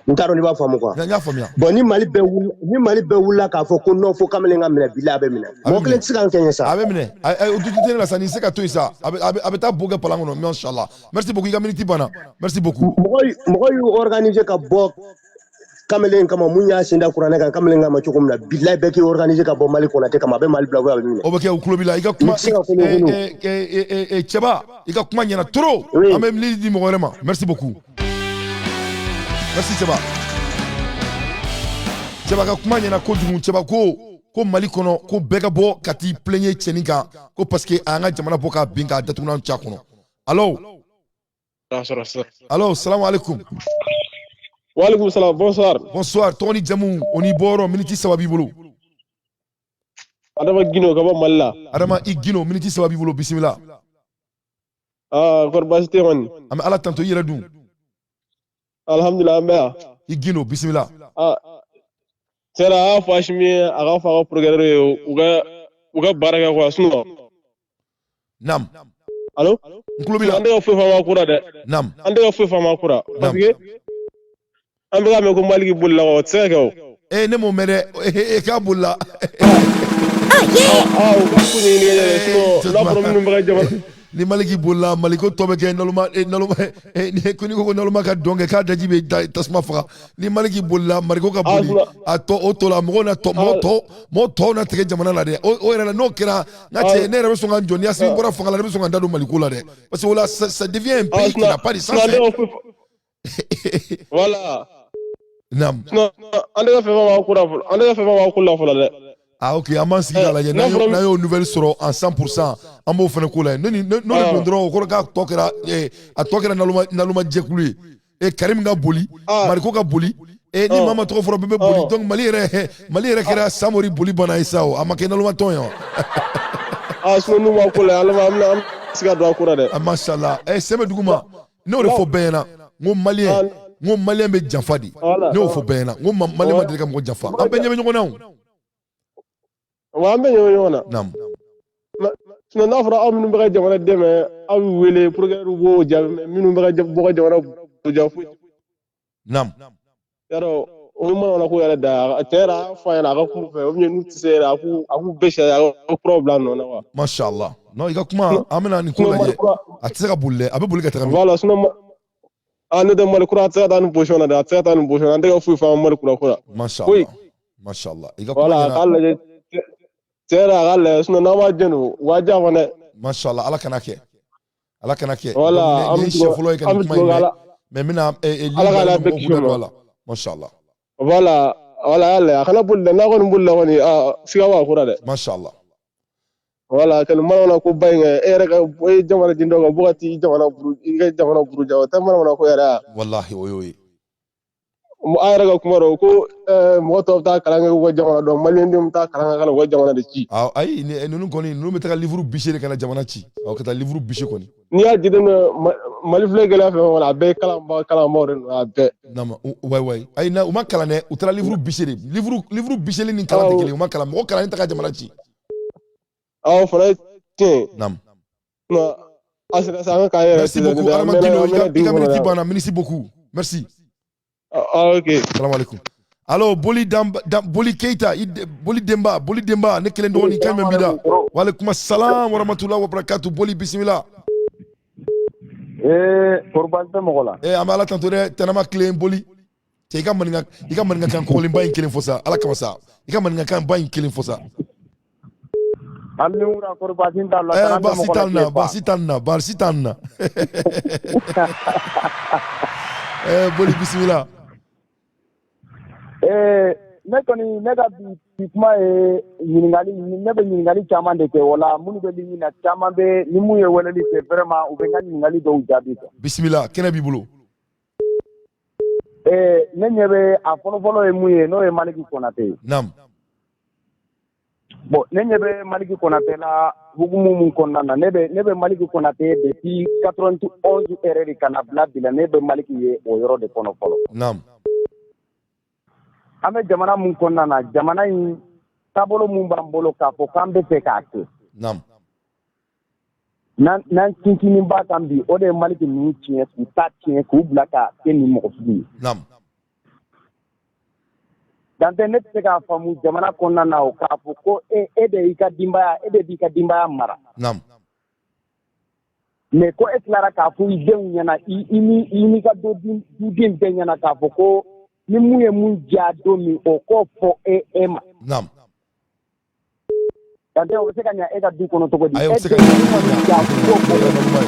N t'a dɔn n'i b'a faamu quoi. N y'a faamuya. Bon, ni Mali bɛɛ wuli, ni Mali bɛɛ wulila k'a fɔ ko non, fo kamalen ka minɛ, bila a bɛ minɛ. A bɛ Mɔgɔ kelen minɛ. tɛ se k'an kɛɲɛ sa. A bɛ minɛ. O doute tɛ ne la sa, nin tɛ se ka to yen sa. A bɛ taa bo kɛ palan kɔnɔ, mashallah. Merci beaucoup, i ka minute banna. Merci beaucoup. Mɔgɔ y'u organiser ka bɔ kamalen kama, mun y'a sen da kuranɛ kan kamalen kama cogo min na, bilayi, bɛɛ k'i organiser ka bɔ Mali Konate kama, a bɛ Mali bila ou bien a bɛ minɛ. O bɛ kɛ, u tulo b'i la. I ka kuma Ni tɛ se ka kolon. Cɛba, i ka kuma ɲɛna trop. Oui. An bɛ minute di mɔgɔ wɛrɛ ma. Merci beaucoup. Merci cɛba. Cɛba ka kuma ɲɛna kojugu. Cɛba ko Mali kɔnɔ, ko bɛɛ ka bɔ ka t'i plaigner cɛnin kan ko parce que a y'an ka jamana bɔ k'a bin k'a datugulan ca kɔnɔ. Allo? Allo, salamu alaikum. Waaleykum salam, bonsoir. Bonsoir, tɔgɔ ni jamu, o ni bɔyɔrɔ, miniti 3 b'i bolo. Adama Gino ka bɔ Mali la. Adama i Gino, miniti 3 b'i bolo, bisimila. Ah, kɔri baasi tɛ kɔni? An bɛ Ala tanto, i yɛrɛ dun? Alhamdulilah, an bɛ yan. I Gino, bisimila. Ah, tiɲɛ na, a y'a fɔ Asimi ye, a k'a fɔ a ka procureur ye u ka baara kɛ quoi, sinon. Allo? N tulo b'i la. An tɛ ka foyi faamu a ko la dɛ. An tɛ ka foyi faamu a ko la. Parce que an bɛ k'a mɛn ko Maliki bolila o tɛ se ka kɛ o. Eh, ne m'o mɛn dɛ. E k'a bolila. Ah, u ka ko ɲɛɲini kɛ dɛ, sinon n'a fɔra minnu bɛ ka jamana. Ni Maliki bolila, Maliko tɔ bɛ kɛ naloma naloma ni ko n'i ko ko naloma ka dɔn kɛ k'a daji bɛ tasuma faga. Ni Maliki bolila, Maliko ka boli a tɔ o tɔ la, mɔgɔw na tɔ mɔgɔ tɔ mɔgɔ tɔw na tigɛ jamana la dɛ. O yɛrɛ la, n'o kɛra, n ka cɛ, ne yɛrɛ bɛ sɔn ka n jɔ. Ni Asimi bɔra fanga la, ne bɛ sɔn ka n da don Maliko la dɛ, parce que o la ça devient un pays qui n'a pas de sens. Voilà. Naam. Sinon an tɛ ka fɛn faamu a ko la fɔlɔ, an tɛ ka fɛn faamu a ko la fɔlɔ dɛ. Ah ok, an b'an sigi k'a lajɛ, n'an y'o nouvelle sɔrɔ en 100%, an b'o fana ko lajɛ. Ne ni n'o de don dɔrɔn, o kɔrɔ k'a tɔ kɛra a tɔ kɛra naloma naloma jɛkulu ye. E Karim ka boli, Mariko ka boli, ni maa ma tɔgɔ fɔra, bɛɛ bɛ boli. Donc Mali yɛrɛ kɛra Samori boli bana ye sa o, a ma kɛ naloma tɔn ye wa? Ah, sinon n'u ma ko la, an bɛna an se ka don a ko la dɛ. Ah, mashallah. Sɛbɛ duguma, ne y'o de fɔ bɛɛ ɲɛna, n ko maliyɛn bɛ janfa de. Ne y'o fɔ bɛɛ ɲɛna, n ko maliyɛn ma deli ka mɔgɔ janfa, an bɛɛ ɲɛ bɛ ɲɔgɔn na o. Wa an bɛɛ ɲɛ bɛ ɲɔgɔn na. Sinon n'a fɔra aw minnu bɛ ka jamana dɛmɛ, aw bɛ wele, procureur b'o jaabi, minnu bɛ ka bɔ ka jamana ja foyi. Yarɔ, o ye mana ko yɛrɛ da, a tiɲɛ yɛrɛ, a fɔ a ɲɛna a ka kuma fɛ, ou bien n'u tɛ se yɛrɛ, a k'u bɛɛ sariya, a ka kuraw bila a nɔ na quoi. Mashallah. Non, i ka kuma, an bɛna nin ko lajɛ. A tɛ se ka boli dɛ, a bɛ boli ka taga min? Voilà, sinon ah, ne tɛ Mali kura, a tɛ se ka taa nin position na dɛ, a tɛ se ka taa nin position na, an tɛ ka foyi faamu Mali kura ko la. Mashallah. Mashallah. I ka kuma Voilà, ɲɛna. K'a lajɛ. Tiɲɛ yɛrɛ, a ka lajɛ, sinon n'an m'a jɛn o, u b'a janfa dɛ. Mashallah, Ala kana kɛ. Ala kana kɛ. Voilà, donc an ni bɛ siɲɛ fɔlɔ ye ka an nin bɛ kuma in dugawu mɛn, Ala mais n bɛna Ala ligne k'a bilalen bɛɛ mɔgɔw kisi k'u o da don ma. a la. Mashallah. Voilà, a y'a lajɛ, a kana boli dɛ, n'a kɔni bolila kɔni, aa, siga b'a ko la dɛ. Mashallah. Voilà, ka nin manamana ko ba in kɛ, e yɛrɛ ka e ye jamanaden dɔ ka bɔ ka t'i jamana buru, i ka jamana buruja, o tɛ manamana ko yɛrɛ ya. Wallahi, o y'o ye. An yɛrɛ ka kuma dɔn ko mɔgɔ tɔw bɛ taa kalan kɛ k'u ka jamana dɔn, maliyɛndenw bɛ taa kalan kɛ ka na u ka jamana de ci. Ah, ayi, ninnu kɔni, ninnu bɛ taga livre bûcher de ka na jamana ci. Awɔ, ka taa livre bûcher kɔni. N'i y'a jateminɛ, Mali filɛ gɛlɛya fɛn fɛn kɔnɔ, a bɛɛ ye kalanbaw de nɔ, a bɛɛ. Nama, wayi. Ayi, na u ma kalan dɛ, u taara livre bûcher de. Livre bûcherli ni kalan tɛ kelen ye, u ma kalan. Mɔgɔ kalannen tɛ ka jamana ci. Awɔ, fana ye tiɲɛ ye. Nam. Non, a sera sa, an ka k'an yɛrɛ Merci sisan beaucoup, an Adama mɛnna Guindo, an i ka mɛnna i ka dugu kɔnɔ minute yan. banna. Merci beaucoup. Merci. Ah, ok. Salam alaikum. Allo, Boli Dam, Boli Keita, Boli Demba, Boli Demba, ne kelen dɔgɔnin kan bɛ b'i da. Wa alaikum salam wa rahmatullahi wa barakatuh. Boli, bismillah. Ee, kɔrɔbali tɛ mɔgɔ la. Eh, an bɛ Ala tanto dɛ, tɛnɛma tilen Boli. Cɛ, i ka maninka kan kɔgɔlenba in kelen fɔ sa, Ala kama sa. I ka maninka kan ba in kelen fɔ sa. Hali ni wura, kɔrɔ baasi t'a la. Eh, Tana tɛ baasi mɔgɔ la t'an na, tiɲɛ fa. Baasi t'an na, baasi t'an na. Eh, Boli, bismillah. Ee, ne kɔni, ne ka bi kuma ye ɲininkali, ne bɛ ɲininkali caman de kɛ o la. Minnu bɛ ligne na, caman bɛ ni mun ye weleli kɛ, vraiment u bɛ n ka ɲininkali dɔw jaabi quoi. Bismillah, kɛnɛ b'i bolo. Ee, ne ɲɛ bɛ a fɔlɔfɔlɔ ye mun ye, n'o ye Maliki Konate ye. Nam. Bon, ne ɲɛ bɛ Maliki Konate la hukumu mun kɔnɔna na, ne bɛ Maliki Konate depuis 91 yɛrɛ de ka na bila bi la, ne bɛ Maliki ye o yɔrɔ de kɔnɔ fɔlɔ. Nam. An bɛ jamana mun kɔnɔna na, jamana in taabolo mun b'an bolo k'a fɔ k'an bɛ fɛ k'a kɛ, Nam. n'an sinsinnin b'a kan bi, o de ye Maliki ninnu tiɲɛ, k'u ta tiɲɛ, k'u bila ka kɛ nin mɔgɔ sugu ye. Nam. Dantɛ, ne tɛ se k'a faamu jamana kɔnɔna na o, k'a fɔ ko e de y'i ka denbaya, e de b'i ka denbaya mara. Nam. Mais ko e tilara k'a fɔ i denw ɲɛna, i n'i ka duden bɛɛ ɲɛna k'a fɔ ko ni mun ye mun diya don min, o k'o fɔ e ma. Nam. Dantɛ, o bɛ se ka ɲɛ e ka du kɔnɔ cogo di? Ayi, o E tɛ se ka den ɲɛ. mun ma min diya, k'o fɔ e ma.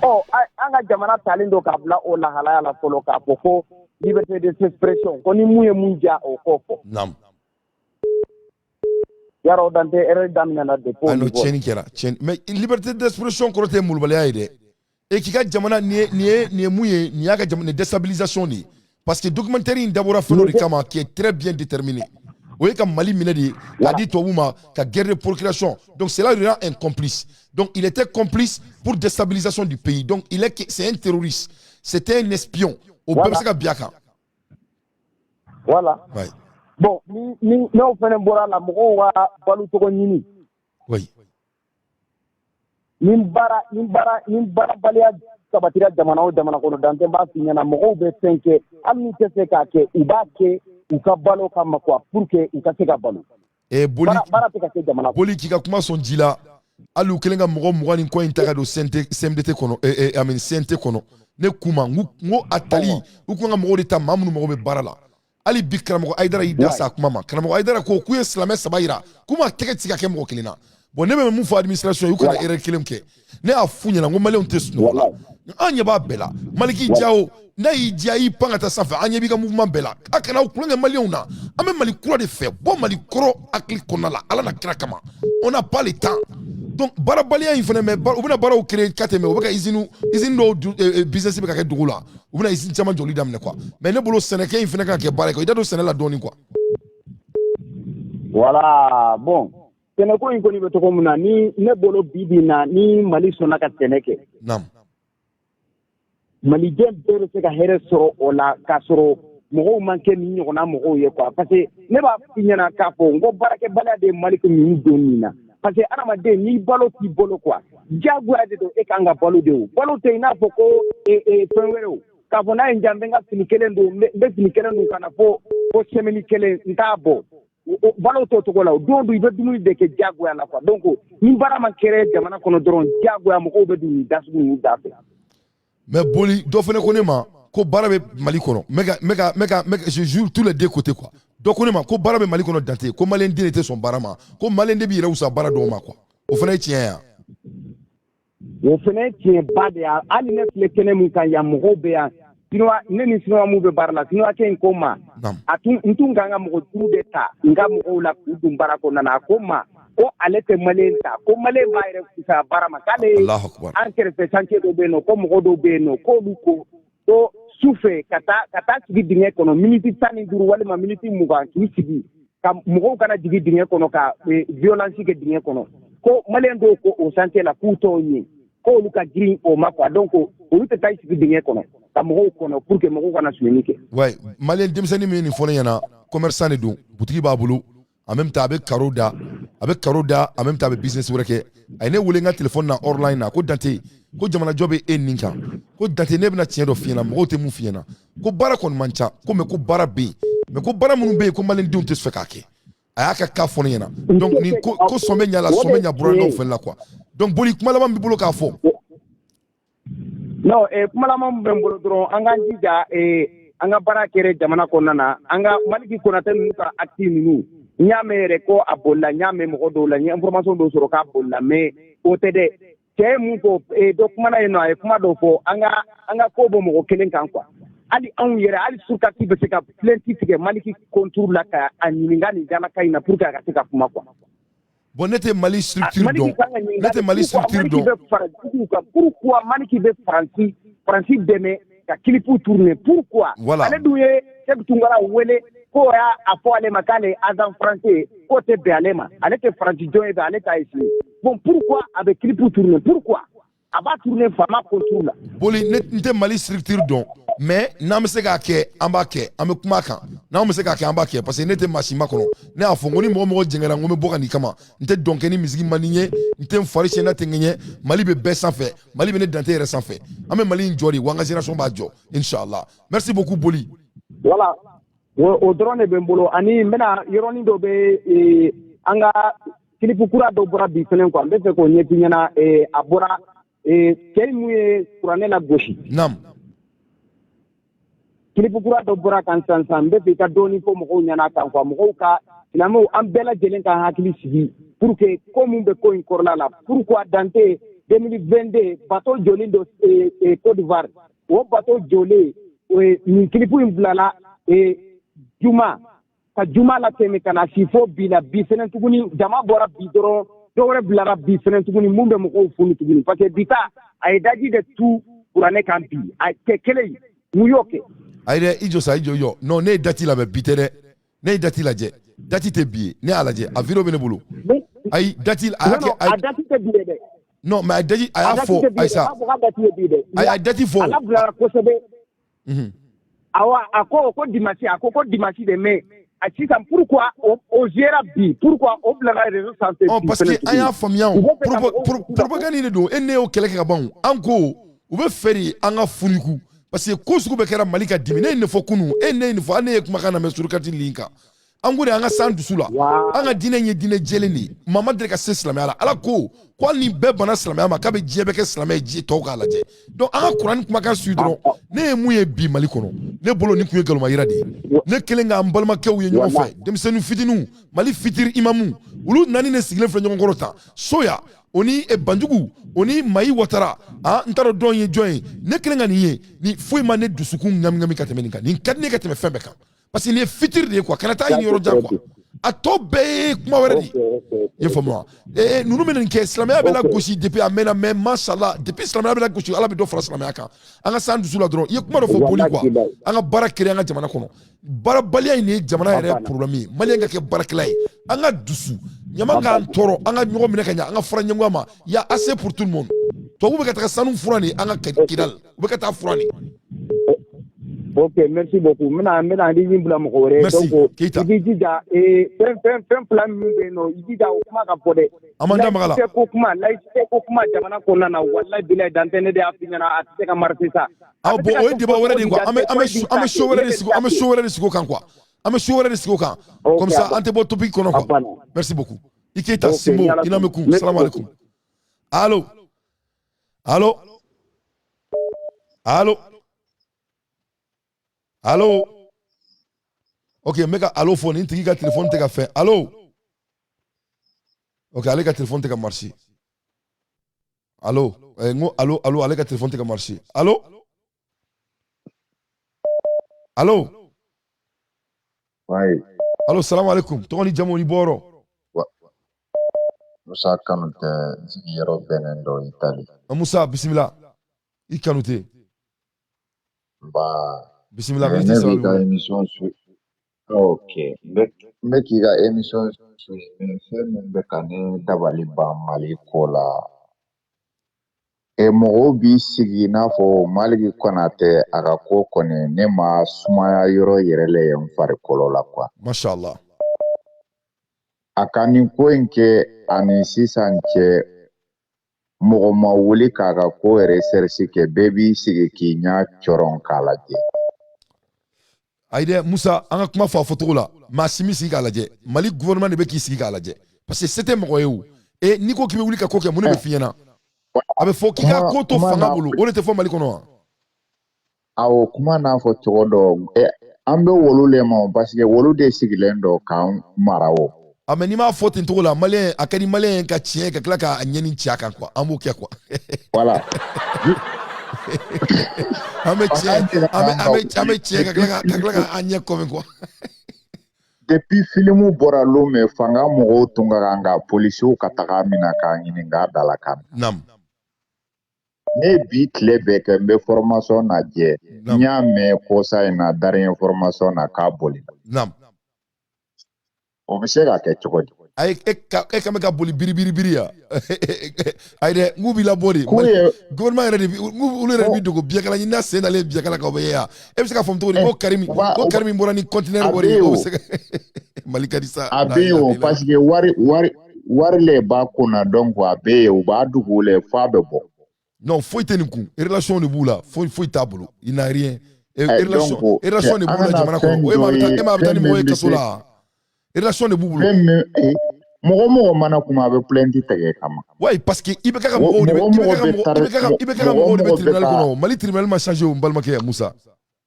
Ɔ, an ka jamana talen don k'a bila o lahalaya la fɔlɔ, k'a fɔ ko liberté d'expression, ko ni mun ye mun diya, o k'o fɔ. Nam. Yarɔ, Dantɛ, erreur daminɛna depuis au Ayi, non, niveau. tiɲɛni kɛra. Tiɲɛni. Mais liberté d'expression kɔrɔ tɛ molobaliya ye dɛ. E k'i ka jamana nin ye mun ye, nin y'a ka jamana déstabilisation de ye. Parce que documentaire in dabɔra fɛn dɔ de kama qui est très bien déterminé. O ye ka Mali minɛ de k'a di tubabu ma ka guerre de procuration. Donc cela le rend un complice. Donc il était complice pour déstabilisation du pays. Donc il est c'est un terroriste. C'était un espion. O bɛɛ bɛ se ka bin a kan. Voilà. Ouais. Bon, ni n'o fɛnɛ bɔra la, mɔgɔw ka balo cogo ɲini. Ni baarabaliya sabatira jamana o jamana kɔnɔ, Dantɛ, b'a f'i ɲɛna, mɔgɔw bɛ fɛn kɛ, hali n'u tɛ se k'a kɛ, u b'a kɛ u ka balo kama quoi, pour que u ka se ka balo. Eh, Boli, Baara tɛ ka kɛ jamana kɔnɔ. Boli, k'i ka kuma sɔn ji la, hali u kɛlen ka mɔgɔ 20 ni kɔ in ta ka don CNT, CMDT kɔnɔ, I mean CNT kɔnɔ, ne k'u ma n ko a tali, u kun ka mɔgɔw de ta, maa minnu mago bɛ baara la. Hali bi karamɔgɔ Ayidara y'i da sa kuma ma. Karamɔgɔ Ayidara ko k'u ye silamɛ saba yira k'u ma tɛgɛ ti se ka kɛ mɔgɔ kelen na. Bon, ne bɛ mun fɔ administration ye, u kana erreur kelen kɛ. Ne y'a f'u ɲɛna n ko maliyɛnw tɛ sunɔgɔ la, an ɲɛ b'a bɛɛ la. Maliki Jawo n'a y'i diya, i y'i pan ka taa sanfɛ, an ɲɛ b'i ka mouvement bɛɛ la. A kana aw kulonkɛ maliyɛnw na. An bɛ Mali kura de fɛ, bɔ Mali kɔrɔ hakili kɔnɔna la, Ala na kira kama. On n'a pas le temps. Donc baarabaliya in fana, mais u bɛna baaraw créer ka tɛmɛ, u bɛ ka usine dɔw business bɛ ka kɛ dugu la, u bɛna usine caman jɔli daminɛ quoi. Mais ne bolo, sɛnɛkɛ in fana kan ka kɛ baara ye quoi, i da don sɛnɛ la dɔɔni quoi. Voilà, bon, sɛnɛko in kɔni bɛ cogo min na, ni ne bolo bi bi in na, ni Mali sɔnna ka sɛnɛ kɛ, Maliden bɛɛ bɛ se ka hɛrɛ sɔrɔ o la, k'a sɔrɔ mɔgɔw man kɛ nin ɲɔgɔnna mɔgɔw ye quoi. Parce que ne b'a f'i ɲɛna k'a fɔ n ko baarakɛbaliya de ye Mali ninnu don nin na, parce que adamaden, n'i balo t'i bolo quoi, diyagoya de don, e kan ka balo de. O balo tɛ i n'a fɔ ko fɛn wɛrɛ o, k'a fɔ n'a ye n diya, n bɛ n ka fini kelen don, n bɛ fini kelen don ka na fo semaine kelen n t'a bɔ. Balo t'o cogo la. O don dun, i bɛ dumuni de kɛ diyagoya la quoi. Donc ni baara ma kɛra jamana kɔnɔ dɔrɔn, diyagoya mɔgɔw bɛ don nin da sugu ninnu da fɛ. Mais Boli, dɔ fana ko ne ma ko baara bɛ Mali kɔnɔ. N bɛ ka n bɛ ka n bɛ ka n bɛ ka je joue tous les deux côtés quoi. Dɔ ko ne ma ko baara bɛ Mali kɔnɔ Dante, ko maliyɛn den de tɛ sɔn baara ma, ko maliyɛn de b'i yɛrɛ wusa baara dɔw ma quoi. O fana ye tiɲɛ ye wa? O fana ye tiɲɛba de ye. Hali ne filɛ kɛnɛ min kan yan, mɔgɔw bɛ yan, Sinuwa, ne ni Sinuwa mun bɛ baara la, Sinuwakɛ in ko n ma, a tun n tun kan ka mɔgɔ duuru de ta n ka mɔgɔw la k'u don baara kɔnɔna na. A ko n ma ko ale tɛ maliyɛn ta, ko maliyɛn b'a yɛrɛ fisaya baara ma, k'ale an kɛrɛfɛ chantier dɔ bɛ yen nɔ, ko mɔgɔ dɔw bɛ yen nɔ, k'olu ko ko su fɛ ka taa sigi dingɛ kɔnɔ miniti 15 walima miniti 20, k'i sigi ka mɔgɔw kana jigin dingɛ kɔnɔ ka violence kɛ dingɛ kɔnɔ, ko maliyɛn dɔw ko o chantier la k'u t'o ɲɛ, k'olu ka girin o ma quoi. Donc olu tɛ taa sigi dingɛ kɔnɔ ka mɔgɔw kɔnɔ pour que mɔgɔw kana sonyɛni kɛ. Ouais, maliyɛn denmisɛnnin min ye nin fɔ ne ɲɛna, commerçant de don, butigi b'a bolo, en même temps a bɛ carreau da, a bɛ carreau da, en même temps a bɛ business wɛrɛ kɛ. A ye ne wele n ka téléphone na hotline na ko Dante, ko jamanajɔ bɛ e nin kan, ko Dante, ne bɛna tiɲɛ dɔ f'i ɲɛna, mɔgɔw tɛ mun f'i ɲɛna, ko baara kɔni man ca ko, mais ko baara bɛ yen, mais ko baara minnu bɛ yen, ko maliyɛndenw tɛ fɛ k'a kɛ. A y'a ka cas fɔ ne ɲɛna. Donc nin ko ko sɔn bɛ ɲa la, sɔn bɛ ɲa burankaw fɛnɛ la quoi. Donc Boli, kuma laban b'i bolo k'a fɔ? Non, kuma laban min bɛ n bolo dɔrɔn, an k'an jija, an ka baara kɛra jamana kɔnɔna na. An ka Maliki Konate ninnu ka acte ninnu, n y'a mɛn yɛrɛ ko a bolila, n y'a mɛn mɔgɔ dɔw la, n ye information dɔw sɔrɔ k'a bolila, mais o tɛ dɛ. Cɛ ye mun fɔ, dɔ kumana yen nɔ, a ye kuma dɔ fɔ, an ka ko bɔ mɔgɔ kelen kan quoi. Hali anw yɛrɛ, hali surkati bɛ se ka plainte tigɛ Maliki contre la ka a ɲininka nin jalaka in na pour que a ka se ka kuma quoi. Bon, ne tɛ Mali structure dɔn, ne tɛ Mali structure dɔn. Bɛ fara juguw kan. Pourquoi Maliki bɛ Faransi dɛmɛ ka clip tourner? Pourquoi? Voilà. Ale dun ye Seku Tunkara wele k'o y'a a fɔ ale ma k'ale ye agent français ye, k'o tɛ bɛn ale ma, ale tɛ Faransi jɔn ye bɛn ale t'a essayer. Bon, pourquoi a bɛ clip tourner? Pourquoi a b'a tourner faama contre la? Boli, ne n tɛ Mali structure dɔn, mais n'an bɛ se k'a kɛ, an b'a kɛ, an bɛ kuma a kan. N'an bɛ se k'a kɛ, an b'a kɛ, parce que ne tɛ maa si makɔnɔ. Ne y'a fɔ n ko ni mɔgɔ mɔgɔ jɛngɛra, n ko n bɛ bɔ ka n'i kama. N tɛ dɔn kɛ ni misigi man di n ye, n tɛ n fari siɲɛ n'a tɛ n ŋɛɲɛ. Mali bɛ bɛɛ sanfɛ, Mali bɛ ne Dante yɛrɛ sanfɛ. An bɛ Mali in jɔ de wa, an ka génération b'a jɔ, inshallah. Merci beaucoup, Boli. Voilà, o dɔrɔn de bɛ n bolo. Ani n bɛna yɔrɔnin dɔ bɛ, an ka clip kura dɔ bɔra bi fɛnɛ quoi, n bɛ fɛ k'o ɲɛf'i ɲɛna. A bɔra, cɛ mun ye kuranɛ lagosi. Clip kura dɔ bɔra kan sisan sisan, n bɛ fɛ i ka dɔɔnin fɔ mɔgɔw ɲɛna kan quoi. Mɔgɔw ka silamɛw, an bɛɛ lajɛlen ka hakili sigi pour que ko mun bɛ ko in kɔrɔla la. Pourquoi Dante 2022 bateau jɔlen don Côte d'Ivoire, o bateau jɔlen, nin clip in bilala juma ka juma la tɛmɛ ka na si fo bi la. Bi fɛnɛ tuguni, jama bɔra bi dɔrɔn, dɔ wɛrɛ bilara bi fɛnɛ tuguni mun bɛ mɔgɔw funu tuguni, parce que bi ta a ye daji de tu kuranɛ kan bi, a kɛ kelen mun y'o kɛ? Ayi dɛ, i jɔ sa, i jɔ, i jɔ. Non, ne ye date labɛn, bi tɛ dɛ. Ne ye date lajɛ, date tɛ bi ye. Ne y'a lajɛ, a vidéo bɛ ne bolo. Ayi, date a y'a kɛ. A date tɛ bi ye dɛ. Non, mais a date a y'a fɔ, ayi sa. Ayi, a date fɔ. A labilara kosɛbɛ. Awa, a ko ko dimanche, a ko ko dimanche de, mais a sisan pourquoi o gera bi? Pourquoi o bilara réseau sanfɛ? Ɔ, parce que an y'a faamuya, o propagande de don. E ne y'o kɛlɛ kɛ ka ban o. An ko u bɛ fɛ de an ka funiku, parce que ko sugu bɛɛ kɛra Mali ka dimi. Ne ye nin fɔ kunun, e ne ye nin fɔ, hali ne ye kumakan lamɛn surukati lin kan. An ko de an ka s'an dusu la, an ka diinɛ ye diinɛ jɛlen de ye. Maa ma deli ka se silamɛya la. Ala ko ko hali ni bɛɛ banna silamɛya ma, k'a bɛ diɲɛ bɛɛ kɛ silamɛ ye, diɲɛ tɔw k'a lajɛ. Donc an ka kuranɛ kumakan suit dɔrɔn. Ne ye mun ye bi Mali kɔnɔ, ne bolo nin kun ye nkalonma de ye. Ne kelen k'an balimakɛw ye ɲɔgɔn fɛ, denmisɛnnin fitininw, Mali fitiri imamu, olu naani de sigilen filɛ ɲɔgɔn kɔrɔ tan, soya o ni Banjugu o ni Mayi Watara, a n t'a dɔn dɔn ye jɔn ye. Ne kelen ka nin ye, ni foyi ma ne dusukun ŋami ŋami ka tɛmɛ nin kan. Nin ka di ne ka tɛmɛ fɛn bɛɛ kan, parce que nin ye fitiri de ye quoi. Kana taa ɲini yɔrɔ jan quoi, a tɔ bɛɛ ye kuma wɛrɛ de ye. I ye faamu wa? Ninnu bɛ nin kɛ, silamɛya bɛ lagosi depuis a mɛnna, mais mashallah, depuis silamɛya bɛ lagosi, Ala bɛ dɔ fara silamɛya kan. An ka s'an dusu la dɔrɔn. I ye kuma dɔ fɔ, Boli quoi, an ka baara créer an ka jamana kɔnɔ. Baarabaliya in de ye jamana yɛrɛ problème ye. Maliyɛn ka kɛ baarakɛla ye, an ka dusu ɲama k'an tɔɔrɔ, an ka ɲɔgɔn minɛ ka ɲɛ, an ka fara ɲɛngoya ma. Y a assez pour tout le monde. Tubabu bɛ ka taga sanu furan de an ka Kidal, u bɛ ka taa furan de. Ok, merci beaucoup. N bɛna ligne bila mɔgɔ wɛrɛ. Merci. Donc Keita. i k'i jija, fɛn fila minnu bɛ yen nɔ, i jija o kuma ka fɔ dɛ. An m'an da maga la. Laïcité ko kuma, laïcité ko kuma jamana kɔnɔna na, wallahi bilahi, dan tɛ ne de y'a f'i ɲɛna, a tɛ se ka marcher sa. Ah bon, o ye débat wɛrɛ de ye quoi. An bɛ show wɛrɛ de sigi, an bɛ show wɛrɛ de sigi o kan quoi. An bɛ show wɛrɛ de sigi o kan. Comme ça an tɛ bɔ topic kɔnɔ quoi. Merci beaucoup. I Keita Simbo, i n'a mɛn kun. Salam alaikum. Allo. Allo. Allo. Allo. Ok, n bɛ ka allo fɔ, nin tigi ka téléphone tɛ ka fɛn. Allo. Ok, ale ka téléphone tɛ ka marcher. Allo, n ko allo, allo, ale ka téléphone tɛ ka marcher. Allo, allo. Oui. Allo, salam alaikum. Tɔgɔ ni jamu ni bɔyɔrɔ? Musa Kanute, n sigiyɔrɔ bɛnnen don Itali. Musa, bisimila. I Kanute. Nba. Bisimila. Ne b'i ka émission su. Ok, n bɛ k'i ka émission suivi, fɛn min bɛ ka ne dabali ban Mali ko la. E mɔgɔw b'i sigi i n'a fɔ Maliki Konate, a ka ko kɔni, ne ma sumaya yɔrɔ yɛrɛ le ye n farikolo la quoi. Masha Allah. A ka nin ko in kɛ ani sisan cɛ, mɔgɔ ma wuli k'a ka ko recherche kɛ, bɛɛ b'i sigi k'i ɲɛ cɔrɔn k'a lajɛ. Ayi dɛ, Musa, an ka kuma fɔ a fɔcogo la. Maa si m'i sigi k'a lajɛ. Mali gouvernement de bɛ k'i sigi k'a lajɛ, parce que se tɛ mɔgɔ ye o. E n'i ko k'i bɛ wuli ka ko kɛ, mun de bɛ f'i ɲɛna? A bɛ fɔ k'i ka ko to fanga bolo, o de tɛ fɔ Mali kɔnɔ wa? Awɔ, kuma n'a fɔ cogo dɔ, an bɛ wolu le ma, parce que wolu de sigilen don k'an mara o. A mais n'i m'a fɔ ten cogo la, malien a ka di malien ka tiɲɛ ka tila k'a ɲɛni ci a kan quoi. An b'o kɛ quoi. Voilà. An bɛ tiɲɛ, an bɛ tiɲɛ ka tila ka an ɲɛ kɔmi quoi. Depuis filimu bɔra Lome, fanga mɔgɔw tun ka kan ka polisiw ka taga minɛ k'a ɲininka a da la kan. Naam. Ne bi tile bɛɛ kɛ n bɛ formation lajɛ. N y'a mɛn kɔsa in na, dernier formation na, k'a boli. Naam. O bɛ se ka kɛ cogo di? Ayi, e ka bɛ ka boli biri biri biri ya. Ayi dɛ, n k'u b'i labɔ de. Gouvernement yɛrɛ de, olu yɛrɛ b'i dogo biyɛkala ɲini n'a sen dalen biyɛkala kan, o bɛ ye ya. E bɛ se k'a faamu cogo di ko Karimi bɔra ni conteneur wari ye, o bɛ se ka Mali ka di sa. A bɛ yen o, parce que wari le b'a kunna, donc a bɛ yen, u b'a dugu le f'a bɛ bɔ. Non, foyi tɛ nin kun. Relation de b'u la, foyi foyi t'a bolo. Il n'a rien. Relation de b'u la jamana kɔnɔ. E ma bɛ taa ni mɔgɔ ye kaso la. Relation de b'u bolo. Mɔgɔ mɔgɔ mana kuma, a bɛ plainte tigɛ kama. Oui, parce que i bɛ ka mɔgɔw de i bɛ ka mɔgɔw de bɛ tribunal kɔnɔ. Mali tribunal ma changé o, n balimakɛ Musa.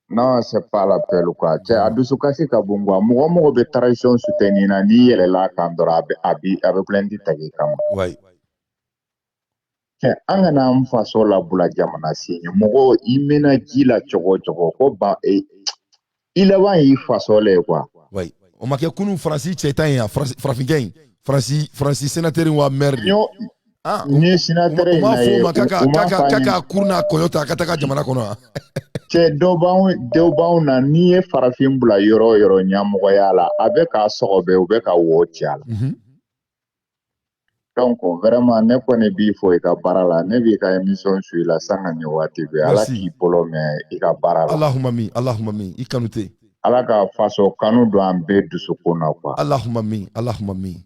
Non, c'est pas la peine quoi. Cɛ, a dusukasi ka bon quoi. Mɔgɔ mɔgɔ bɛ transition soutenir na, n'i yɛlɛla kan dɔrɔn, a bɛ plainte tigɛ kama. Oui. Cɛ, an kana an faso labila jamana sen ye. Mɔgɔ i mɛnna ji la cogo o cogo, ko ban i laban y'i faso le ye quoi. Oui. O ma kɛ kunun Faransi cɛ tan ye yan, farafinkɛ in, Faransi sénateur wa maire de. Ah, ni sénateur in na ye, u m'a fɔ ma k'a kuru n'a kɔyɔ ta ka taga jamana kɔnɔ. Cɛ, dɔw b'anw na, n'i ye farafin bila yɔrɔ o yɔrɔ ɲɛmɔgɔya la, a bɛ k'a sɔgɔbɛ, u bɛ ka wo ci a la. Donc vraiment, ne kɔni b'i fo i ka baara la, ne b'i ka émission suivi la sanga ni waati bɛɛ. Ala k'i bolo mɛn i ka baara la. Allahumma min, Allahumma min, i Kanute. Ala ka faso kanu don an bɛɛ dusukun na quoi. Allahumma min, Allahumma min.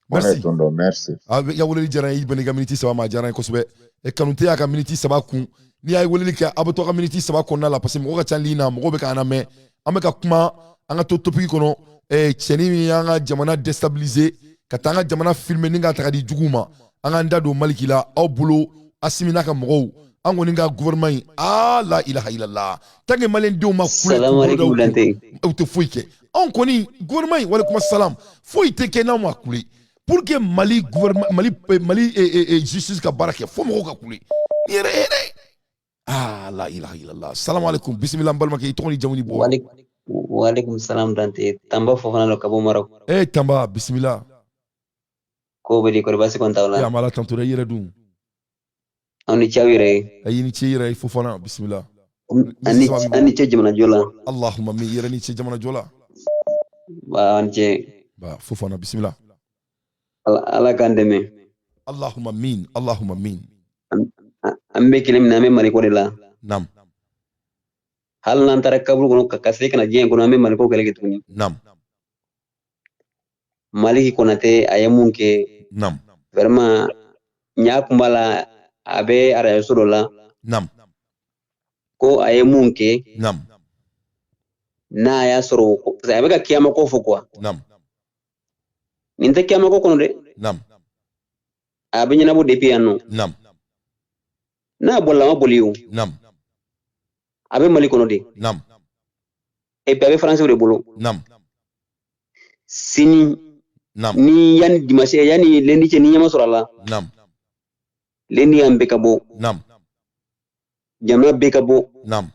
Merci. Merci. A ka weleli diyara n ye, i bɛn i ka miniti 3 ma, a diyara n ye kosɛbɛ. E Kanute y'a ka miniti 3 kun. N'i y'a weleli kɛ, a bɛ to ka miniti 3 kɔnɔna la, parce que mɔgɔ ka ca ligne na, mɔgɔw bɛ k'an lamɛn. An bɛ ka kuma, an ka to topic kɔnɔ. Cɛnin min y'an ka jamana déstabiliser, ka taa an ka jamana filmer ni k'a ta ka di juguw ma. An k'an da don Maliki la, aw bolo Asimi n'a ka mɔgɔw, an kɔni ka gouvernement in, ah la ilaha illallah, tant que malien denw ma kule u tɛ foyi kɛ. Anw kɔni gouvernement in, walekum salam, foyi tɛ kɛ n'anw ma kule. Pour que Mali gouvernement, Mali justice ka baara kɛ, fo mɔgɔw ka kule. Ni yɛrɛ yɛrɛ, ah la ilaha illallah. Salam alaikum, bisimila n balimakɛ, i tɔgɔ ni jamu ni bɔ? Waalaikum salam Dante. Tamba Fofana lo ka bɔ Maroc. Eh Tamba, bisimila. Ko bɛ di, kɔri baasi kɔni t'aw la? An b'Ala tanto dɛ, i yɛrɛ dun? Aw ni ce aw yɛrɛ ye. Ayi, ni ce i yɛrɛ ye Fofana, bisimila. An ni ce jamanajɔ la. Allahumma min, i yɛrɛ ni ce jamanajɔ la. Ba, an ce. Ba Fofana, bisimila. Ala k'an dɛmɛ. Allahumma min, Allahumma min. An bɛ kelen min na, an bɛ Maliko de la. Naam. Hali n'an taara kaburu kɔnɔ ka se ka na diɲɛ kɔnɔ, an bɛ Maliko kɛlɛ kɛ tuguni. Naam. Maliki Konate a ye mun kɛ. Naam. Vraiment, n y'a kun b'a la, a bɛ arajo dɔ la. Naam. Ko a ye mun kɛ. Naam. N'a y'a sɔrɔ, parce que a bɛ ka kiyama ko fɔ quoi. Naam. Nin tɛ kiyama ko kɔnɔ dɛ. Naam. A bɛ ɲɛnabɔ depuis yan nɔ. Naam. N'a bolila, a ma boli o. Naam. A bɛ Mali kɔnɔ de. Naam. Et puis a bɛ Faransiw de bolo. Nam. Sini. Nam. Ni yanni dimanche, yanni lundi cɛ, ni ɲɛ ma sɔrɔ a la. Nam. Lundi an bɛɛ ka bɔ. Nam. Jamana bɛɛ ka bɔ. Nam.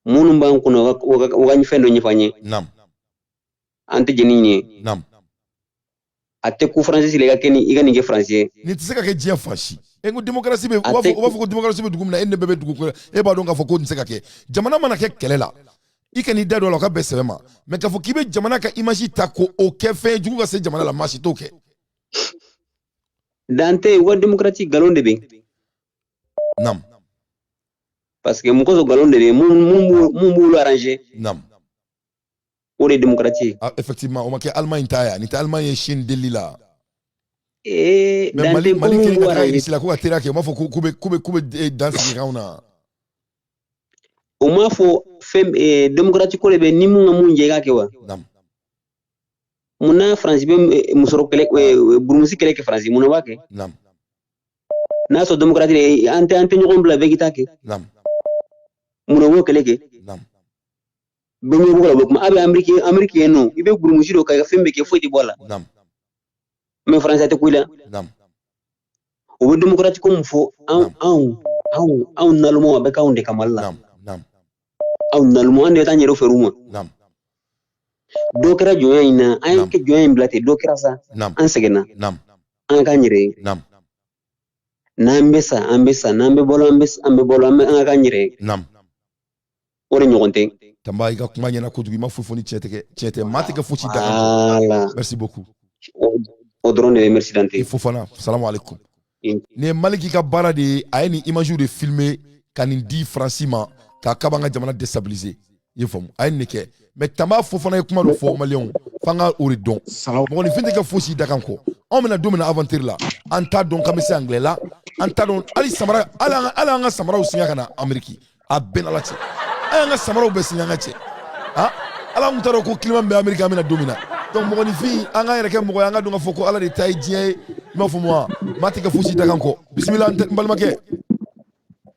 Minnu b'an kunna, u ka fɛn dɔ ɲɛfɔ an ye. Nam. An tɛ jɛn ni nin ye. Nam. A tɛ ku Faransi la, i ka kɛ ni i ka nin kɛ Faransi ye. Nin tɛ se ka kɛ diɲɛ fan si. E ko démocratie bɛ, u b'a fɔ ko démocratie bɛ dugu min na, e ni ne bɛɛ bɛ dugu kɔnɔ, e b'a dɔn k'a fɔ ko nin tɛ se ka kɛ. Jamana mana kɛ kɛlɛ la, i kan'i da don a la, o ka bɛn sɛbɛ ma. Mais k'a fɔ k'i bɛ jamana ka image ta ko o kɛ fɛn ye jugu ka se jamana la, maa si t'o kɛ. Dante, u ka démocratie nkalon de bɛ yen. Nam. Parce que mun kosɔn nkalon de bɛ yen, mun b'olu arranger. Nam. O de ye démocratie ye. Ah, effectivement, o ma kɛ Allemagne ta ye, nin tɛ Allemagne ye Chine deli la. Ee. Mais Mali kelen ka taga Russie la ko ka teriya kɛ, u m'a fɔ k'u bɛ dan sigi kanw na. O m'a fɔ fɛn démocratie ko de bɛ ni mun ka mun jɛ, i k'a kɛ wa. Nam. Munna Faransi bɛ musɔrɔ kɛlɛ, burumusi kɛlɛ kɛ Faransi, mun na b'a kɛ? Nam. N'a sɔrɔ démocratie de, an tɛ ɲɔgɔn bila, bɛɛ k'i ta kɛ. Nam. Mun na u b'o kɛlɛ kɛ? Nam. Bɛɛ ɲɛ b'o la, u bɛ kuma. A bɛ Amérique yen nɔ, i bɛ burumusi dɔ ka fɛn bɛɛ kɛ, foyi tɛ bɔ a la. Nam. Mais Faransi a tɛ ku i la. Nam. U bɛ démocratie ko mun fɔ, anw anw anw anw nalomaw, a bɛ k'anw de ka Mali la. Nam. Nam. Anw nalomaw, an de bɛ taa an yɛrɛ feere u ma. Nam. Dɔ kɛra jɔnya in na, an ye kɛ jɔnya in bila ten, dɔ kɛra sa. Nam. An sɛgɛnna. Nam. An ka k'an yɛrɛ ye. Nam. N'an bɛ sa, an bɛ sa, n'an bɛ balo, an bɛ balo, an bɛ an ka k'an yɛrɛ ye. Nam. O de ɲɔgɔn tɛ. Tanba, i ka kuma ɲɛna kojugu, i ma foyi fɔ ni tiɲɛ tɛ kɛ, tiɲɛ tɛ, maa tɛ kɛ fosi da kan. Voilà. Merci beaucoup. O dɔrɔn de bɛ, merci Dante. I Fofana, salamu alaikum. Nin ye Maliki ka baara de ye, a ye nin image de filmer ka nin di Faransi ma k'a k'a b'an ka jamana déstabiliser. I ye faamu, a ye nin de kɛ. Mais Tanba Fofana ye kuma dɔ fɔ maliyɛnw, f'an ka o de dɔn. Mɔgɔninfin tɛ kɛ fosi da kan kɔ. Anw bɛna don min na aventure la, an t'a dɔn k'an bɛ se anglais la, an t'a dɔn hali samara, hali an ka samaraw siɲɛ ka na Amérique, a bɛɛ n'Ala cɛ. An y'an ka samaraw bɛɛ siɲɛ an ka cɛ. Ah, ala kun t'a dɔn ko climat bɛ Amérique, an bɛna don min na. Donc mɔgɔninfin, an k'an yɛrɛ kɛ mɔgɔ ye, an ka dɔn k'a fɔ ko Ala de ta ye diɲɛ ye. I m'a faamu wa? Maa tɛ kɛ fosi da kan kɔ. Bisimila, n balimakɛ.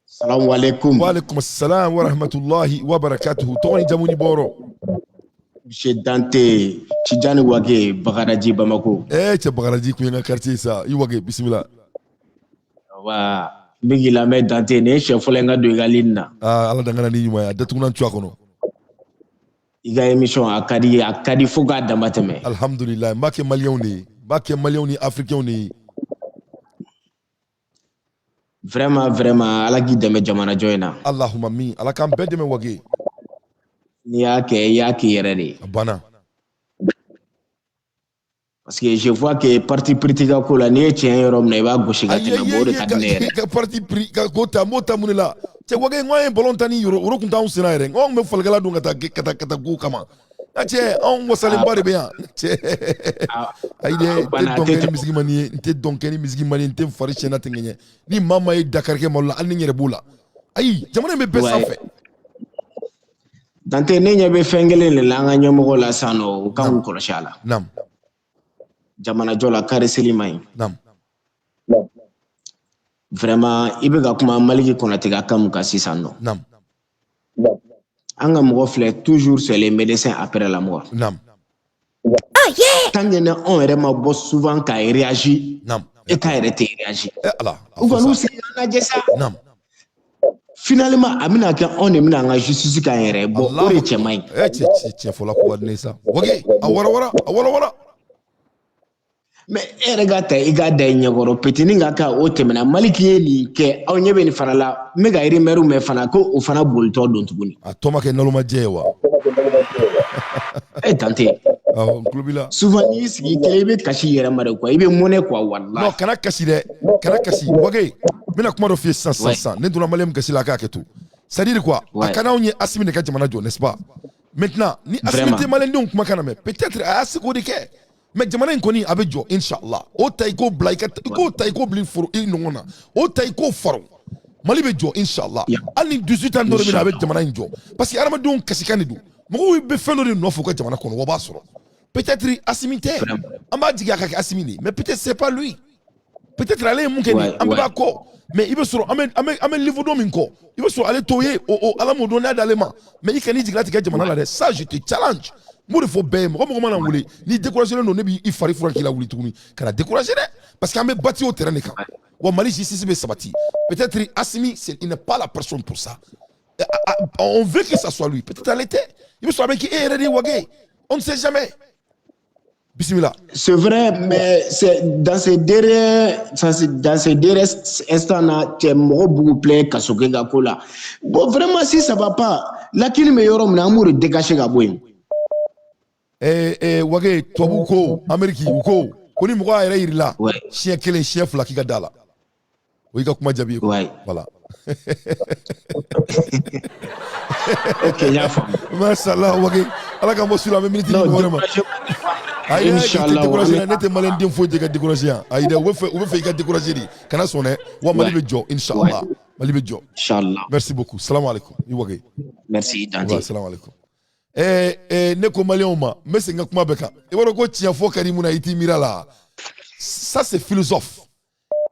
Salamu alaikum. Wa alaikum salam wa rahmatullahi wa barakatuhu. Tɔgɔ ni jamu ni bɔyɔrɔ? Monsieur Dante, Tidjane Wage, Bagadaji, Bamako. Eh, cɛ, Bagadaji kun ye n ka quartier sa. I Wage, bisimila. Wa n bɛ k'i lamɛn Dante, nin ye siɲɛ fɔlɔ ye n ka don i ka ligne na. Ah, Ala dangana ni ɲuman ye, a datugulan cu a kɔnɔ. I ka émission a ka di, a ka di fo k'a dama tɛmɛ. Alhamdulillah, n b'a kɛ maliyɛnw de ye, n b'a kɛ maliyɛnw ni africains de ye. Vraiment, vraiment, Ala k'i dɛmɛ jamanajɔ in na. Allahumma min, Ala k'an bɛɛ dɛmɛ, Wage. N'i y'a kɛ, i y'a k'i yɛrɛ de ye. A banna. Parce que je vois que parti pris ka ko la, n'i ye tiɲɛ yɔrɔ min na, i b'a gosi ka tɛmɛ, bon, o de ka di ne yɛrɛ. Ka parti pris ka ko ta, n b'o ta mun de la? Cɛ Wage, n ko an ye ballon ta ni yoro woro kun t'anw senna yɛrɛ, n ko anw bɛ falikɛla don ka taa ka taa ka taa go kama. Nka cɛ, anw wasalenba de bɛ yan cɛ. Ayi dɛ, n tɛ dɔn kɛ ni misigi man di ye, n tɛ dɔn kɛ ni misigi man di ye, n tɛ n fari siɲɛna ten ŋɛɲɛ ni maa maa ye Dakar kɛ malo la, hali ni n yɛrɛ b'o la. Ayi, jamana in bɛ bɛɛ sanfɛ. Dante, ne ɲɛ bɛ fɛn kelen de la an ka ɲɛmɔgɔ la sisan nɔ, u kan k'u kɔlɔsi a la. Naam. Jamanajɔ la, kareseli man ɲi. Naam. Vraiment, i bɛ ka kuma Maliki Konate ka kan mun kan sisan nɔ. Naam. An ka mɔgɔ filɛ, toujours c'est les médecins après la mort. Naam. Tant que ni anw yɛrɛ ma bɔ souvent ka réagir, Naam. État yɛrɛ tɛ réagir. Eh Ala. U kɔni sigi an lajɛ sa. Naam. Finalement, a bɛna kɛ anw de bɛna an ka justice k'an yɛrɛ ye. Bon, o de cɛ man ɲi. Eh cɛ, cɛ, cɛ fɔla ko ka di ne ye sa. Wage, a wara wara, a wara wara. Mais e yɛrɛ ka ta i k'a da i ɲɛkɔrɔ petini ka kan, o tɛmɛna. Maliki ye nin kɛ, aw ɲɛ bɛ nin fana la, n bɛ ka rumeur mɛn fana ko o fana bolitɔ don tuguni. A tɔ ma kɛ nalomajɛ ye wa? E Dante. Awɔ, n tulo b'i la. Souvent n'i y'i sigi kelen, i bɛ kasi i yɛrɛ ma de quoi, i bɛ mɔnɛ quoi, walahi. Non, kana kasi dɛ, kana kasi. Wage, n bɛna kuma dɔ f'i ye sisan sisan sisan. Ne donna maliyɛn min kasi la, a k'a kɛ to. C'est à dire quoi? A ka d'anw ye Asimi de ka jamana jɔ, n'est-ce pas? Maintenant, ni Asimi tɛ maliyɛndenw kumakan na mɛn, peut-être a y'a se k'o de kɛ. Mais jamana in kɔni a bɛ jɔ, inshallah. O ta i k'o bila i ka, i k'o ta i k'o bila i foro i nɔngɔn na. O ta i k'o faro. Mali bɛ jɔ, inshallah. Hali ni 18 ans dɔ de bɛ na, a bɛ jamana in jɔ. Parce que hadamadenw kasikan de don. Mɔgɔw bɛ fɛn dɔ de nɔfɛ u ka jamana kɔnɔ, wa b'a sɔrɔ. Peut-être Asimi tɛ. An b'a jigi a ka kɛ Asimi de ye, mais peut-être c'est pas lui. Peut-être ale ye mun kɛ nin, an bɛɛ b'a kɔ, mais i bɛ sɔrɔ an bɛ niveau dɔ min kɔ, i bɛ sɔrɔ ale t'o ye, o Ala m'o dɔn n'a d'ale ma. Mais i kan'i jigilatigɛ jamana la dɛ, ça je te challenge. N b'o de fɔ bɛɛ ye, mɔgɔ mɔgɔ mana wele n'i découragé don, ne b'i fari furan k'i lawuli tuguni. Kana découragé dɛ, parce que an bɛ bâti o terrain de kan wa Mali justice bɛ sabati. Peut-être Assimi, il n'est pas la personne pour ça. On veut que ça soit lui, peut-être ale tɛ. I bɛ sɔrɔ a bɛ k'i e yɛrɛ de ye Wage, on ne sait jamais. Bismillah. C'est vrai, mais c'est dans ces derniers instants-là, tu es mɔgɔ beaucoup plein kasoke ka ko la. Bon, vraiment, si ça va pas, lakini bɛ yɔrɔ min na, an b'o de dégager ka bɔ yen. Wage, tubabu ko, Amérique u ko ko ni mɔgɔ y'a yɛrɛ yir'i la siɲɛ kelen, siɲɛ fila, k'i ka da la, o y'i ka kuma jaabi ye quoi. Voilà. Ok, n y'a faamu. Mashallah Wage, Ala k'an bɔ su la, an bɛ miniti di mɔgɔ wɛrɛ ma. Ayi dɛ, k'i tɛ découragé, ne tɛ malien den foyi tɛ ka découragé yan. Ayi dɛ, u bɛ fɛ i ka découragé de, kana sɔn dɛ. Wa Mali bɛ jɔ, inshallah, Mali bɛ jɔ. Inshallah. Merci beaucoup, salam alaikum i Wage. Merci Dante. Salam alaikum. Ne ko maliyɛnw ma, n bɛ segin ka kuma bɛɛ kan. I b'a dɔn ko tiɲɛ fɔ ka di mun na, i t'i miiri a la. Ça c'est philosophe,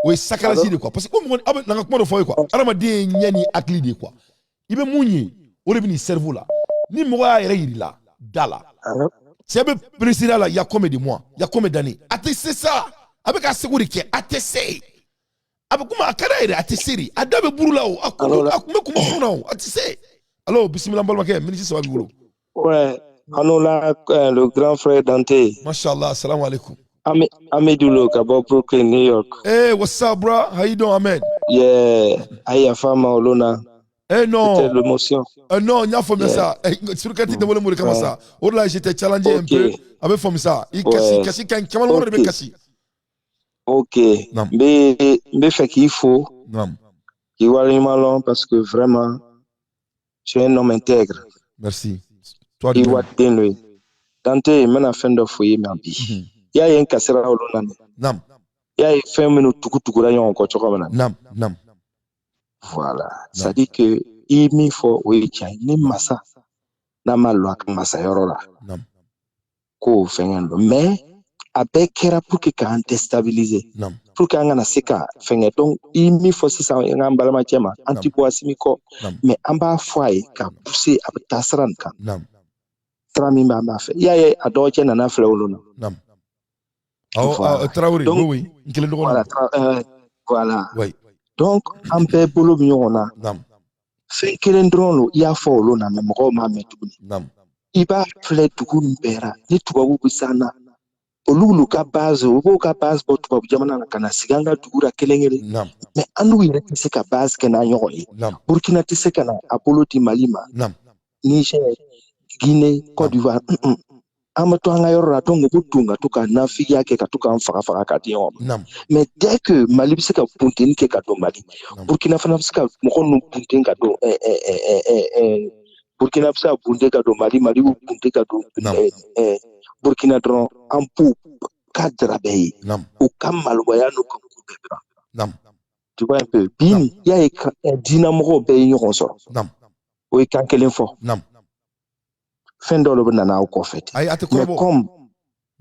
o ye sakalasi de quoi, parce que ko mɔgɔ aw bɛ na n ka kuma dɔ fɔ aw ye quoi. Adamaden ye ɲɛ ni hakili de ye quoi. I bɛ mun ye, o de bɛ n'i cerveau la. Ni mɔgɔ y'a yɛrɛ yir'i la da la, cɛ bɛ président la, il y a combien de mois, il y a combien d'années, a tɛ se sa, a bɛ ka seko de kɛ, a tɛ se. A bɛ kuma, a ka d'a ye dɛ, a tɛ se de. A da bɛ buru la o, a kun bɛ kuma funu na o, a tɛ se. Alors bisimila n balimakɛ, miniti 3 b'i bolo. Ouais, Anola, le grand frère Dante. Mashallah, salam alaikum. Amidou lo ka bɔ Brooklyn, New York. Hey, what's up, bro? How you doing, Ahmed? Yeah, a yafa ma olu na. Eh non. C'était l'émotion. Non, n y'a faamuya sa. Sur kati dabɔlen b'o de kama sa. O de la j'étais challengé un peu. A bɛ faamu sa. I kasi kasi ka ɲi, caman de bɛ kasi. Ok. N bɛ fɛ k'i fo. Naam. K'i waleɲuman lɔn parce que vraiment tu es un homme intègre. Merci. Toi I waden lo ye. Dante, n bɛna fɛn dɔ fɔ i ye ma bi. I y'a ye n kasira olu na nin. Naam. I y'a ye fɛn minnu tugu tugura ɲɔgɔn kɔ cogo min na. Naam, naam. Voilà. C'est-à-dire que i ye min fɔ, o ye tiɲɛ ye. Ni masa n'a ma lɔ a ka masayɔrɔ la, Naam. k'o fɛngɛ don, mais a bɛɛ kɛra pour que k'an déstabiliser. Naam. Pour que an kana se ka fɛngɛ. Donc i ye min fɔ sisan n k'an balimacɛ ma, an ti bɔ Asimi kɔ, mais an b'a fɔ a ye ka pousser a bɛ taa sira nin kan. Naam. Sira min b'an b'a fɛ. I y'a ye a dɔgɔcɛ nana filɛ olu na. Naam. Awɔ, Traoré, oui oui, n kelen dɔgɔnin. Voilà, voilà. Oui. Donc an bɛɛ bolo bɛ ɲɔgɔn na. Naam. Fɛn kelen dɔrɔn don, i y'a fɔ olu na, mais mɔgɔw m'a mɛn tuguni. Naam. I b'a filɛ dugu nin bɛɛ ra, ni tubabuw bɛ s'an na, olu n'u ka base, u b'u ka base bɔ tubabu jamana na ka na sigi an ka dugu la kelen kelen. Naam. Mais an n'u yɛrɛ tɛ se ka base kɛ n'an ɲɔgɔn ye. Naam. Burkina tɛ se ka na a bolo di Mali ma. Naam. Niger, Guinée, Côte d'Ivoire, an bɛ to an ka yɔrɔ la, donc u bɛ don ka to ka nafigiya kɛ, ka to k'an faga faga ka di ɲɔgɔn ma. Naam. Mais dès que Mali bɛ se ka bunteni kɛ ka don Mali, Burkina fana bɛ se ka mɔgɔ ninnu bunten ka don, Burkina bɛ se ka bunten ka don Mali, Mali bɛ bunten ka don Burkina dɔrɔn, an b'u ka dara bɛɛ ye. Naam. U ka maloya n'u ka ko bɛɛ bɛ ban. Naam. Tu vois un peu, bi nin, i y'a ye diinɛmɔgɔw bɛɛ ye ɲɔgɔn sɔrɔ. Naam. O ye kan kelen fɔ. Naam. Fɛn dɔw de bɛ na n'aw kɔfɛ ten. Ayi, a tɛ Mais kɔrɔbɔ. comme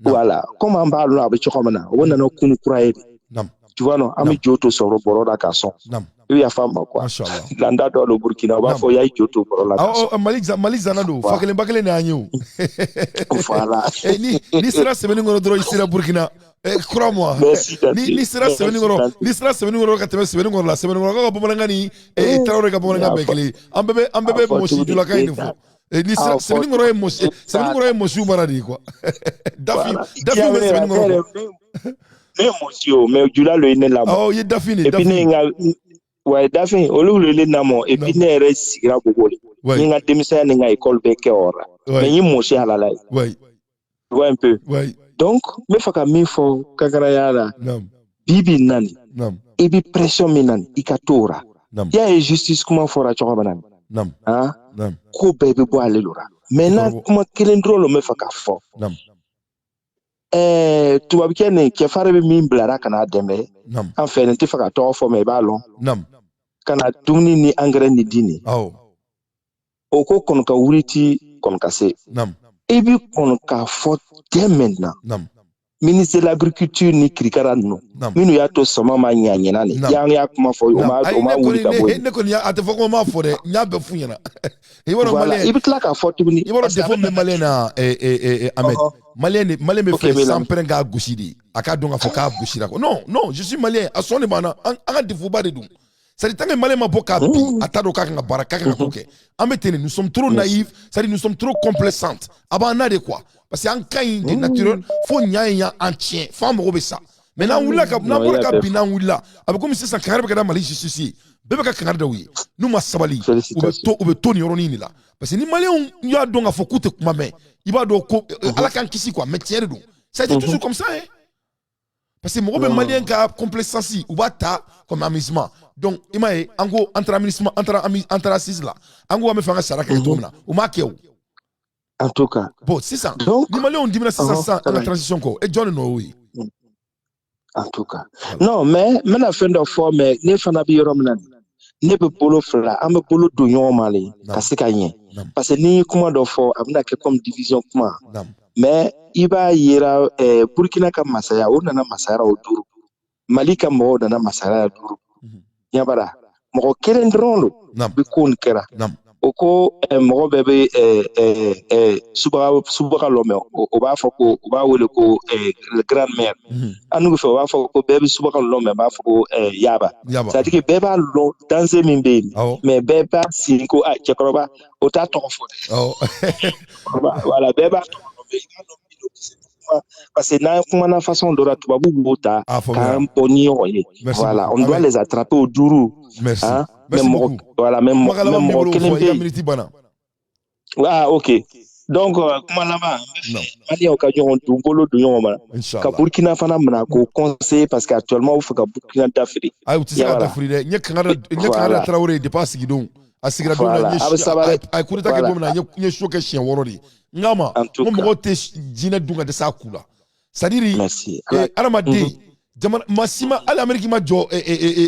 voilà, comme an b'a lɔn a bɛ cogo min na, o nana kunu kura ye de. Naam. Tu vois non, an bɛ jo to sɔrɔ bɔrɔ la k'a sɔn. Naam. I bɛ yafa n ma quoi. Mashallah. Landa dɔ don Burkina, u b'a fɔ y'a jo to bɔrɔ la k'a sɔn. Awɔ, Mali zana don, fa kelen ba kelen de y'an ye o. Voilà. Ni sera Sɛbɛnni kɔrɔ dɔrɔn, i sera Burkina. Crois-moi. Merci Dante. Ni sera Merci Sɛbɛnni kɔrɔ, Dante. ni sera Sɛbɛnni kɔrɔ ka tɛmɛ Sɛbɛnni kɔrɔ la, Sɛbɛnni kɔrɔ ka bamanankan ni Traoré ka bamanankan bɛɛ kelen ye. An bɛɛ bɛ A fɔ mɔsi cogo di? julakan in de fɔ. Ni sera A fɔ Sɛbɛnni kɔrɔ ye mɔsi, Sɛbɛnni kɔrɔ ye mɔsiw mara de ye quoi. Dafin Voilà. dafin bɛ Sɛbɛnni kɔrɔ quoi. Ne ye mɔsi o, mais jula lo ye ne lamɔ. Awɔ, i ye dafin de Et puis ne ye dafin. n ka, ouais, dafin olu le ye ne lamɔ, et puis ne yɛrɛ sigira Bobo de. N ye n ka denmisɛnya ni n ka école bɛɛ kɛ o yɔrɔ la. Mais n ye mɔsi halala ye. Tu vois un peu. Donc n bɛ fɛ ka min fɔ kankaraya la. Naam. Bi bi in na nin, Naam. i bɛ pression min na nin, i ka to o la. Naam. I y'a ye justice kuma fɔra cogo min na nin. Naam. Han? Naam. Ko bɛɛ bɛ bɔ ale lo la. Maintenant Kɔrɔbɔ. kuma kelen dɔrɔn lo n bɛ fɛ ka fɔ. Naam. Tubabukɛ nin cɛfarin bɛ min bilara ka n'a dɛmɛ. Naam. An fɛ nin tɛ fɛ ka tɔgɔ fɔ, mais i b'a lɔn. Naam. Ka na dumuni ni engrais ni di nin. Awɔ. O ko kɔnɔ ka wuli ti kɔnɔ ka se. Naam. I bi kɔnɔ k'a fɔ dès maintenant. Naam. Ministre de l'agriculture ni kirikara ninnu minnu y'a to sama ma ɲa ɲɛna nin y'an y'a kuma fɔ, o ma wuli ka bɔ yen. Ne kɔni, a tɛ fɔ ko n m'a fɔ dɛ, n y'a bɛɛ f'u ɲɛna. I b'a dɔn maliyɛn, i bɛ tila k'a fɔ tuguni. I b'a dɔn défaut min bɛ maliyɛn na, Ahmed, maliyɛn de, maliyɛn bɛ fɛ sanpɛrɛn k'a gosi de, a k'a dɔn k'a fɔ k'a gosira. Non, non, je suis malien, a sɔn de b'an na, an ka défaut ba de don. C'est à dire, tant que malien ma bɔ k'a bin, a t'a dɔn k'a kan ka baara, k'a kan ka ko kɛ. An bɛ ten de, nous sommes trop naïfs, c'est à dire nous sommes trop complaisantes. A b'an na de quoi, parce que an ka ɲi de naturel, fo ɲa in y'an tiɲɛ, f'an mago bɛ sa. Mais n'an wulila ka, n'an bɔra ka bin, n'an wulila, a bɛ komi sisan kangari bɛ ka da Mali justice ye, bɛɛ bɛ ka kangari da u ye. N'u ma sabali, u bɛ to nin yɔrɔnin de la, parce que ni maliyɛnw y'a dɔn k'a fɔ k'u tɛ kuma mɛn, i b'a dɔn ko Ala k'an kisi quoi. Mais tiɲɛ de don, ça a été toujours comme ça hein, parce que mɔgɔ bɛ maliyɛn ka complaisance, u b'a ta comme amusement. Donc i m'a ye, an ko an taara amusement, an taara assise la, an ko an bɛ fɛ an ka sara kɛ cogo min na, u m'a kɛ o. En tout cas. Bon, sisan ni maliyɛnw dimina sisan sisan, an ka transition kɔ, e jɔn de nɔ y'o ye? En tout cas, non, mais n bɛna fɛn dɔ fɔ, mais ne fana bɛ yɔrɔ min na, ne bɛ bolo fila, an bɛ bolo don ɲɔgɔn ma de ka se ka ɲɛ, parce que n'i ye kuma dɔ fɔ, a bɛna kɛ comme division kuma. Mais i b'a yira, Burkina ka masaya, o nana masaya o duuru, Mali ka mɔgɔw nana masaya duuru, ɲabara mɔgɔ kelen dɔrɔn don bi ko nin kɛra. O ko mɔgɔ bɛɛ bɛ subaga subaga lɔ, mɛ o b'a fɔ ko u b'a wele ko grand mère. An n'u fɛ, u b'a fɔ ko bɛɛ bɛ subaga lɔ, mɛ b'a fɔ ko yaba. C'est à dire que bɛɛ b'a lɔn danger min bɛ yen, mais bɛɛ b'a sigi ko a cɛkɔrɔba, o t'a tɔgɔ fɔ dɛ. Voilà, bɛɛ b'a tɔgɔ dɔn, mais i b'a dɔn min don, parce que n'an kumana façon dɔ la, tubabu b'o ta k'an bɔ ni ɲɔgɔn ye. Voilà, on doit les attraper au duuru. Merci. Hein? Merci mais mɔgɔ, voilà, mais mɔgɔ kelen bɛ yen. Ah, ok, donc kuma laban, maliyɛnw ka ɲɔgɔn dun bolo don ɲɔgɔn ma ka Burkina fana minɛ k'o conseiller, parce que actuellement u fɛ ka Burkina dafiri. Ayi, u tɛ se ka dafiri dɛ. N ye Kangari Tarawele ye depuis a sigidon, a sigira don min na, a ye coup d'état kɛ don min na, n ye so kɛ siɲɛ 6 de. N k'a ma, n ko mɔgɔw tɛ jinɛ dun ka dɛsɛ a ku la. C'est à dire, hadamaden, jamana maa si ma, hali Amérique ma jɔ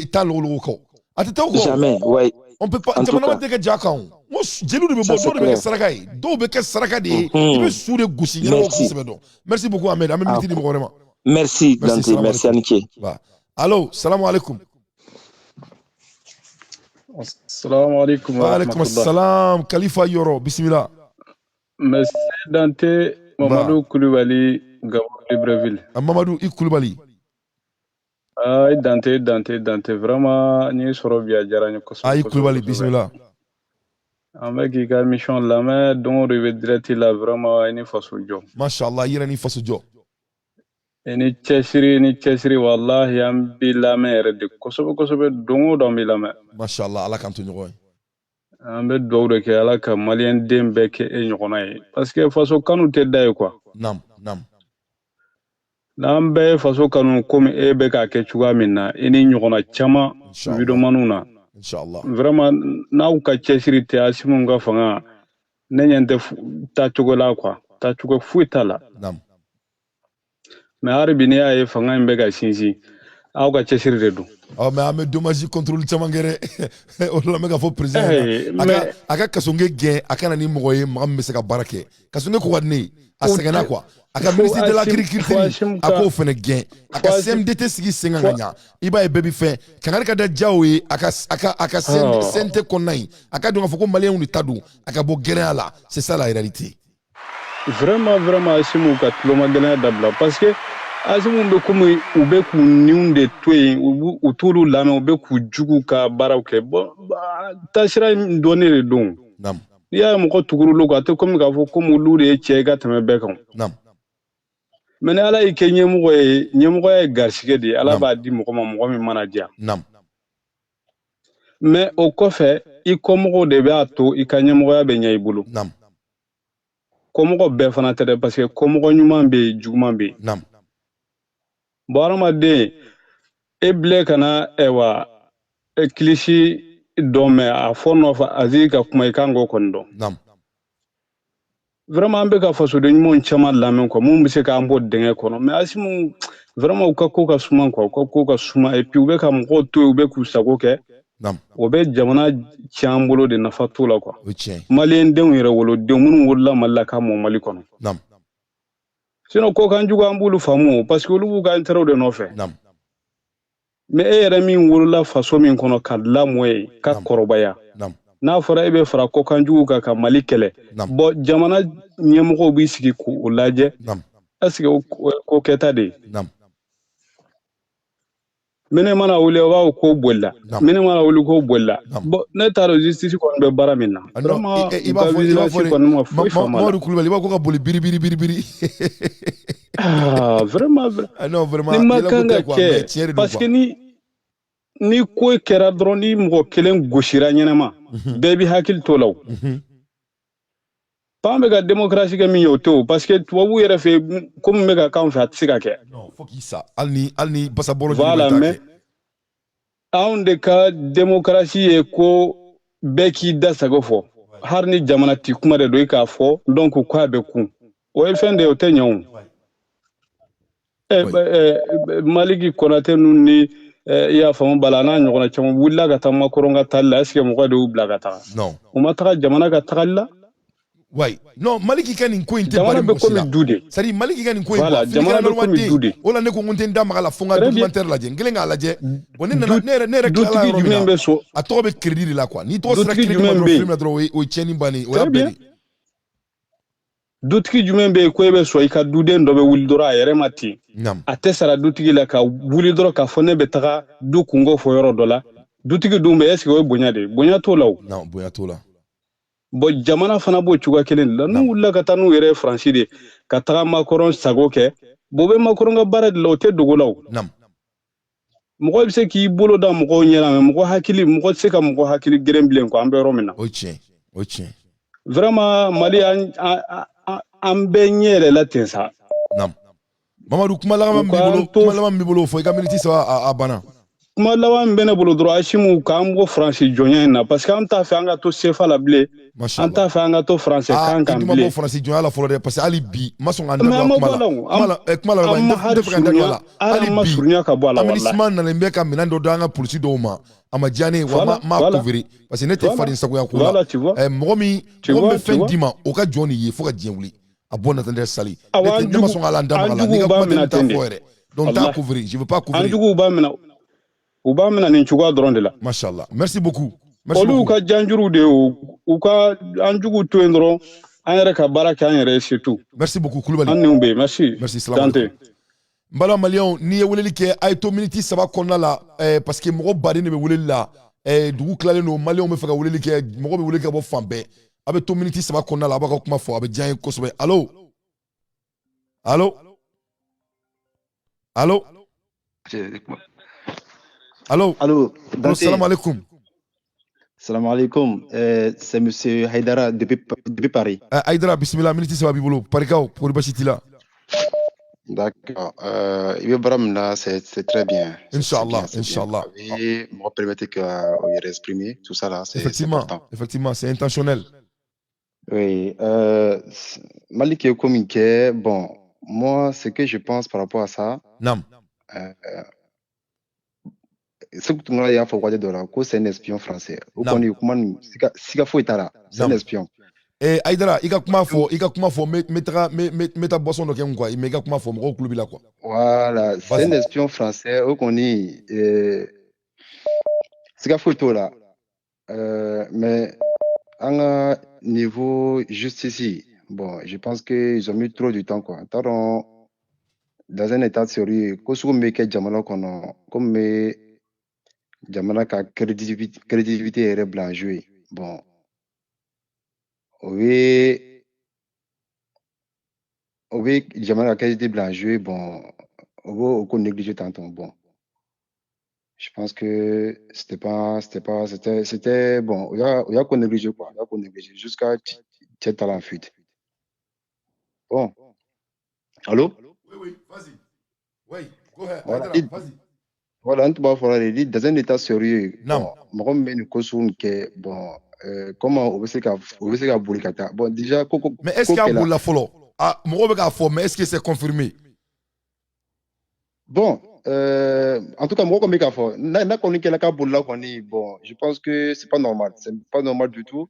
taa lɔgɔlɔgɔ kɔ, a tɛ taa o kɔ. Jamais, ouais. On peut pas, jamana ma tɛ kɛ ja kan o. N ko jeliw de bɛ bɔ, dɔw de bɛ kɛ saraka ye, dɔw bɛ kɛ saraka de ye, i bɛ su de gosi ɲɛnabɔ k'u sɛbɛ dɔn. Merci beaucoup Ahmed, an bɛ minute di mɔgɔ wɛrɛ ma. Merci Dante, merci, a ni ce. Allo, salamu alaikum. Assalamu alaikum. Wa alaikum salam, Khalifa Yoro, bismillah. Merci Dante, Mamadou Koulibaly, Gabon Libreville. Mamadou I Koulibaly. Ah, Dante, Dante, Dante, vraiment ni sɔrɔ bi, a diyara n ye kosɛbɛ. Ayi Koulibaly, bismillah. An bɛ k'i ka émission lamɛn don o don, i bɛ direct la, vraiment i ni faso jɔ. Masha Allah, i yɛrɛ ni faso jɔ. I ni cɛsiri, i ni cɛsiri, wallahi an b'i lamɛn yɛrɛ de kosɛbɛ kosɛbɛ, don o don an b'i lamɛn. Masha Allah, Ala k'an to ɲɔgɔn ye. An bɛ dugawu de kɛ, Ala ka maliyɛn den bɛɛ kɛ e ɲɔgɔnna ye, parce que faso kanu tɛ da ye quoi. Nam, nam. N'an bɛɛ ye faso kanu komi e bɛ k'a kɛ cogoya min na, i ni ɲɔgɔnna caman videomaniw na. Inshallah. Vraiment, n'aw ka cɛsiri tɛ, Asimu ka fanga, ne ɲɛ tɛ taacogo la quoi, taacogo foyi t'a la. Nam. Mais hali bi, n'i y'a ye fanga in bɛ ka sinsin, aw ka cɛsiri de don. Ɔ, mais an bɛ dommage contrôle caman kɛ dɛ. O de la n bɛ ka fɔ président ɲɛna, a ka Kassogué gɛn, a ka na ni mɔgɔ ye, mɔgɔ min bɛ se ka baara kɛ. Kassogué ko ka di ne ye, a sɛgɛnna quoi. A ka ministre de l'agriculture, a k'o fana gɛn, a ka CMDT sigi sen kan ka ɲa. I b'a ye, bɛɛ bi fɛn kangari ka da Diaw ye, a ka CNT kɔnɔna in, a ka dɔn k'a fɔ ko maliyɛnw de ta don, a ka bɔ gɛlɛya la. C'est ça la réalité. Vraiment, vraiment, Asimu ka tulomagɛlɛya dabila, parce que Asimu bɛ komi u bɛ k'u niw de to yen, u t'olu lamɛn, u bɛ k'u jugu ka baaraw kɛ. Bon, taasira in dɔnnen de don. N'i y'a ye mɔgɔ tugur'olu kɔ, a tɛ komi k'a fɔ komi olu de ye cɛ ye ka tɛmɛ bɛɛ kan. Mais ni Ala y'i kɛ ɲɛmɔgɔ ye, ɲɛmɔgɔya ye garisɛgɛ de ye, Ala b'a di mɔgɔ ma, mɔgɔ min mana diya. Mais o kɔfɛ, i kɔmɔgɔw de b'a to i ka ɲɛmɔgɔya bɛ ɲɛ i bolo. Kɔmɔgɔ bɛɛ fana tɛ dɛ, parce que kɔmɔgɔ ɲuman bɛ yen, juguman bɛ yen. Bon, hadamaden e bilen kana ɛwa kilisi dɔn, mɛ a fɔ nɔfɛ Aziz ka kuma, i kan k'o kɔni dɔn. Vraiment, an bɛ ka fasoden ɲumanw caman lamɛn quoi, mun bɛ se k'an bɔ dingɛ kɔnɔ. Mais Asimu, vraiment, u ka ko ka suma quoi, u ka ko ka suma, et puis u bɛ ka mɔgɔw to yen, u bɛ k'u sago kɛ. O bɛ jamana tiɲɛ an bolo de, nafa t'o la quoi. O ye tiɲɛ ye. Maliyɛn denw yɛrɛ wolodenw minnu wolola Mali la ka mɔ Mali kɔnɔ. Sinon kɔkan jugu an b'olu faamu o, parce que olu b'u ka intérêt de nɔfɛ. Mais e yɛrɛ min wolola faso min kɔnɔ ka lamɔ yen ka kɔrɔbaya, n'a fɔra e bɛ fara kɔkan jugu kan ka Mali kɛlɛ, bon, jamana ɲɛmɔgɔw b'i sigi k'o lajɛ, est ce que o ye ko kɛta de ye? Minɛ mana wuli, o b'a fɔ ko bolila, minɛ mana wuli, ko bolila. Bon, ne t'a dɔn justice kɔni bɛ baara min na. Vraiment, i u b'a ka fɔ i b'a vigilance fɔ de kɔni ma foyi faamu a la. Mamadu Kulubali, i b'a ko ka boli biri biri biri biri. Ah, vraiment, Ah non, vraiment, ni ma yɛlɛko kan ka tɛ quoi, mais kɛ tiɲɛ de don parce quoi. que ni ko kɛra dɔrɔn, ni mɔgɔ kelen gosira ɲɛnama, bɛɛ bi hakili t'o la o. An bɛ ka démocratie kɛ min ye, o tɛ o, parce que tubabu yɛrɛ fɛ yen, ko min bɛ ka k'anw fɛ, a tɛ se ka kɛ. Non, fo k'i sa, hali ni basa bɔrɔ joli Voilà, bɛ taa mais kɛ. Anw de ka démocratie ye ko bɛɛ k'i da sago fɔ, hali ni jamana ti kuma de don, i k'a fɔ, donc k'a bɛ kun, o ye fɛn de ye, o tɛ ɲɛ o. Maliki Konate ninnu ni i y'a faamu bala n'a ɲɔgɔnna caman wulila ka taa Macron ka taali la, est ce que mɔgɔ de y'u bila ka taga? Non. U ma taga jamana ka tagali la. Ouais. Non, Maliki ka nin ko in tɛ Jamana bari bɛ mɔgɔ si la. komi du de. C'est à dire Maliki ka nin ko in Voilà, quoi, filikɛla jamana bɛ normal komi tɛ du yen. de. O la ne ko n ko n tɛ n da maga la fo n ka Très bien. documentaire lajɛ. N kɛlen k'a lajɛ. Bon, ne nana ne yɛrɛ tilala Dutigi yɔrɔ min jumɛn na. bɛ so? A tɔgɔ bɛ crédit de la quoi. N'i tɔgɔ sera Dutigi crédit ma jumɛn dɔrɔn bɛ film yen? na dɔrɔn, o ye tiɲɛni bannen ye. O y'a Très bɛɛ bien. de ye. Dutigi jumɛn bɛ yen ko e bɛ sɔn i ka duden dɔ bɛ wuli dɔrɔn a yɛrɛ ma ten? A tɛ sara dutigi la ka wuli dɔrɔn k'a fɔ ne bɛ taga du kungo fɔ yɔrɔ dɔ la. Dutigi dun bɛ, est ce que o ye bonya de ye? Bonya t'o la o. Non, bonya t'o la. Bon, jamana fana b'o cogoya kelen de la. N'u wulila ka taa n'u yɛrɛ ye Faransi de ka taga Macron sago kɛ, bon, u bɛ Macron ka baara de la, o tɛ dogo la o. Mɔgɔ bɛ se k'i bolo da mɔgɔw ɲɛna, mais mɔgɔ hakili, mɔgɔ tɛ se ka mɔgɔ hakili geren bilen quoi, an bɛ yɔrɔ min na. O ye tiɲɛ. O ye tiɲɛ. Vraiment, Mali, an bɛɛ ɲɛ yɛlɛla ten sa. Mamadu, kuma laban U min b'i k'an bolo, to kuma laban min b'i bolo, o fɔ i ka miniti 3, a banna. Kuma laban min bɛ ne bolo dɔrɔn, Asimu, k'an bɔ Faransi jɔnya in na, parce que an t'a fɛ an ka to CFA la bilen. An t'a fɛ an ka to Faransi Ah, kan i kan dun ma bɔ bilen. Faransi jɔnya la fɔlɔ dɛ, parce que hali bi n ma sɔn ka n da Mais don an a ma kuma bɔ a la. la o. Kuma la, kuma la, An n ma tɛ hali fɛ ka n da don a surunya la. hali Hali an ma bi surunya ka bɔ a la walahi. MINUSMA nalen bɛ ka minɛn dɔ d'an ka polisi dɔw ma, a ma diya ne ye wa n m'a couvrir parce que ne tɛ faden sagoya ko la. Voilà, tu vois. Mɔgɔ min Tu mɔgɔ min vois, bɛ tu fɛn vois. d'i ma, o ka jɔn de ye fo ka diɲɛ wuli. A bɔ Nathaniel Sali. Awɔ, Ne an tɛ ne ma jugu sɔn ka n da an maga la. N'i juguw ka b'a kuma tɛ, minɛ n t'a ten de. fɔ yɛrɛ. Donc n t'a Walahi. couvrir, je veux pas An couvrir. juguw b'a minɛ, u b'a minɛ nin cogoya dɔrɔn de la. Machallah. Merci beaucoup. Merci Olu beaucoup. ka janjuruw de ye o, u ka an juguw to yen dɔrɔn, an yɛrɛ ka baara kɛ an yɛrɛ ye, surtout. Merci beaucoup Koulibaly. An niw bɛ yen, merci. Merci, salam Dante. alaikum. N balima maliyɛnw, n'i ye weleli kɛ, a ye to miniti 3 kɔnɔna la, parce que mɔgɔ baden de bɛ weleli la. Dugu tilalen don, maliyɛnw bɛ fɛ ka weleli kɛ, mɔgɔ bɛ weleli kɛ ka bɔ fan bɛɛ. A bɛ to miniti 3 kɔnɔna la, a b'a ka kuma fɔ, a bɛ diya n ye kosɛbɛ. Allo, allo, allo, allo. Allô, Allo. Dante. Salam alaikum. Salam alaikum. C'est Monsieur Haïdara depuis Paris. Haïdara, bismillah, miniti 3 b'i bolo. Parikaw, kori basi t'i la? D'accord. Il veut baara min na, c'est très bien. C'est Inch'Allah, bien, c'est bien. Inch'Allah. A bɛ mɔgɔ permettre que o yɛrɛ exprimer, tout ça là, c'est Effectivement, important. effectivement, c'est intentionnel. Oui. Malik ye ko min kɛ, bon, moi, ce que je pense par rapport à ça, Sékou Tounkara y'a fɔ waati dɔ la ko c'est un espion français. O kɔni kuma nin siga foyi t'a la. C'est un espion. Haïdara, i ka kuma fɔ, i ka kuma fɔ, n bɛ taga, n bɛ taa boisson dɔ kɛ n quoi, mais i ka kuma fɔ, mɔgɔw tulo b'i la quoi. Voilà, c'est un Vas-y. espion français. O kɔni, siga foyi t'o la. Mais an ka niveau justice, bon, je pense qu'ils ont mis trop du temps, quoi. N t'a dɔn, dans un état sérieux, ko sugu min bɛ kɛ jamana kɔnɔ, ko min bɛ jamana ka crédibilité yɛrɛ bila en jeu. Bon, o bɛ jamana ka crédibilité bila en jeu, bon, o b'o o ko négliger tantôt. Bon, je pense que c'était pas, c'était pas, c'était, c'était, bon, o y'a ko négliger quoi, o y'a ko négliger jusqu'à cɛ taara en fuite. Bon, allô? Oui, vas-y. Oui, go ahead. Voilà, Haïdara, vas-y. Voilà, n tun b'a fɔ de, ni dans un état sérieux, Naam. bon, mɔgɔ min bɛ nin ko sugu nin kɛ, bon, comment o bɛ se ka boli ka taa? Bon, déjà ko Mais est-ce ko qu'il y a kɛla. bolila fɔlɔ? Ah, mɔgɔw bɛ k'a fɔ, mais est-ce que c'est confirmé? Bon, en tout cas, mɔgɔ kɔni bɛ k'a fɔ, n'a kɔni kɛla k'a bolila kɔni, bon, je pense que c'est pas normal, c'est pas normal du tout.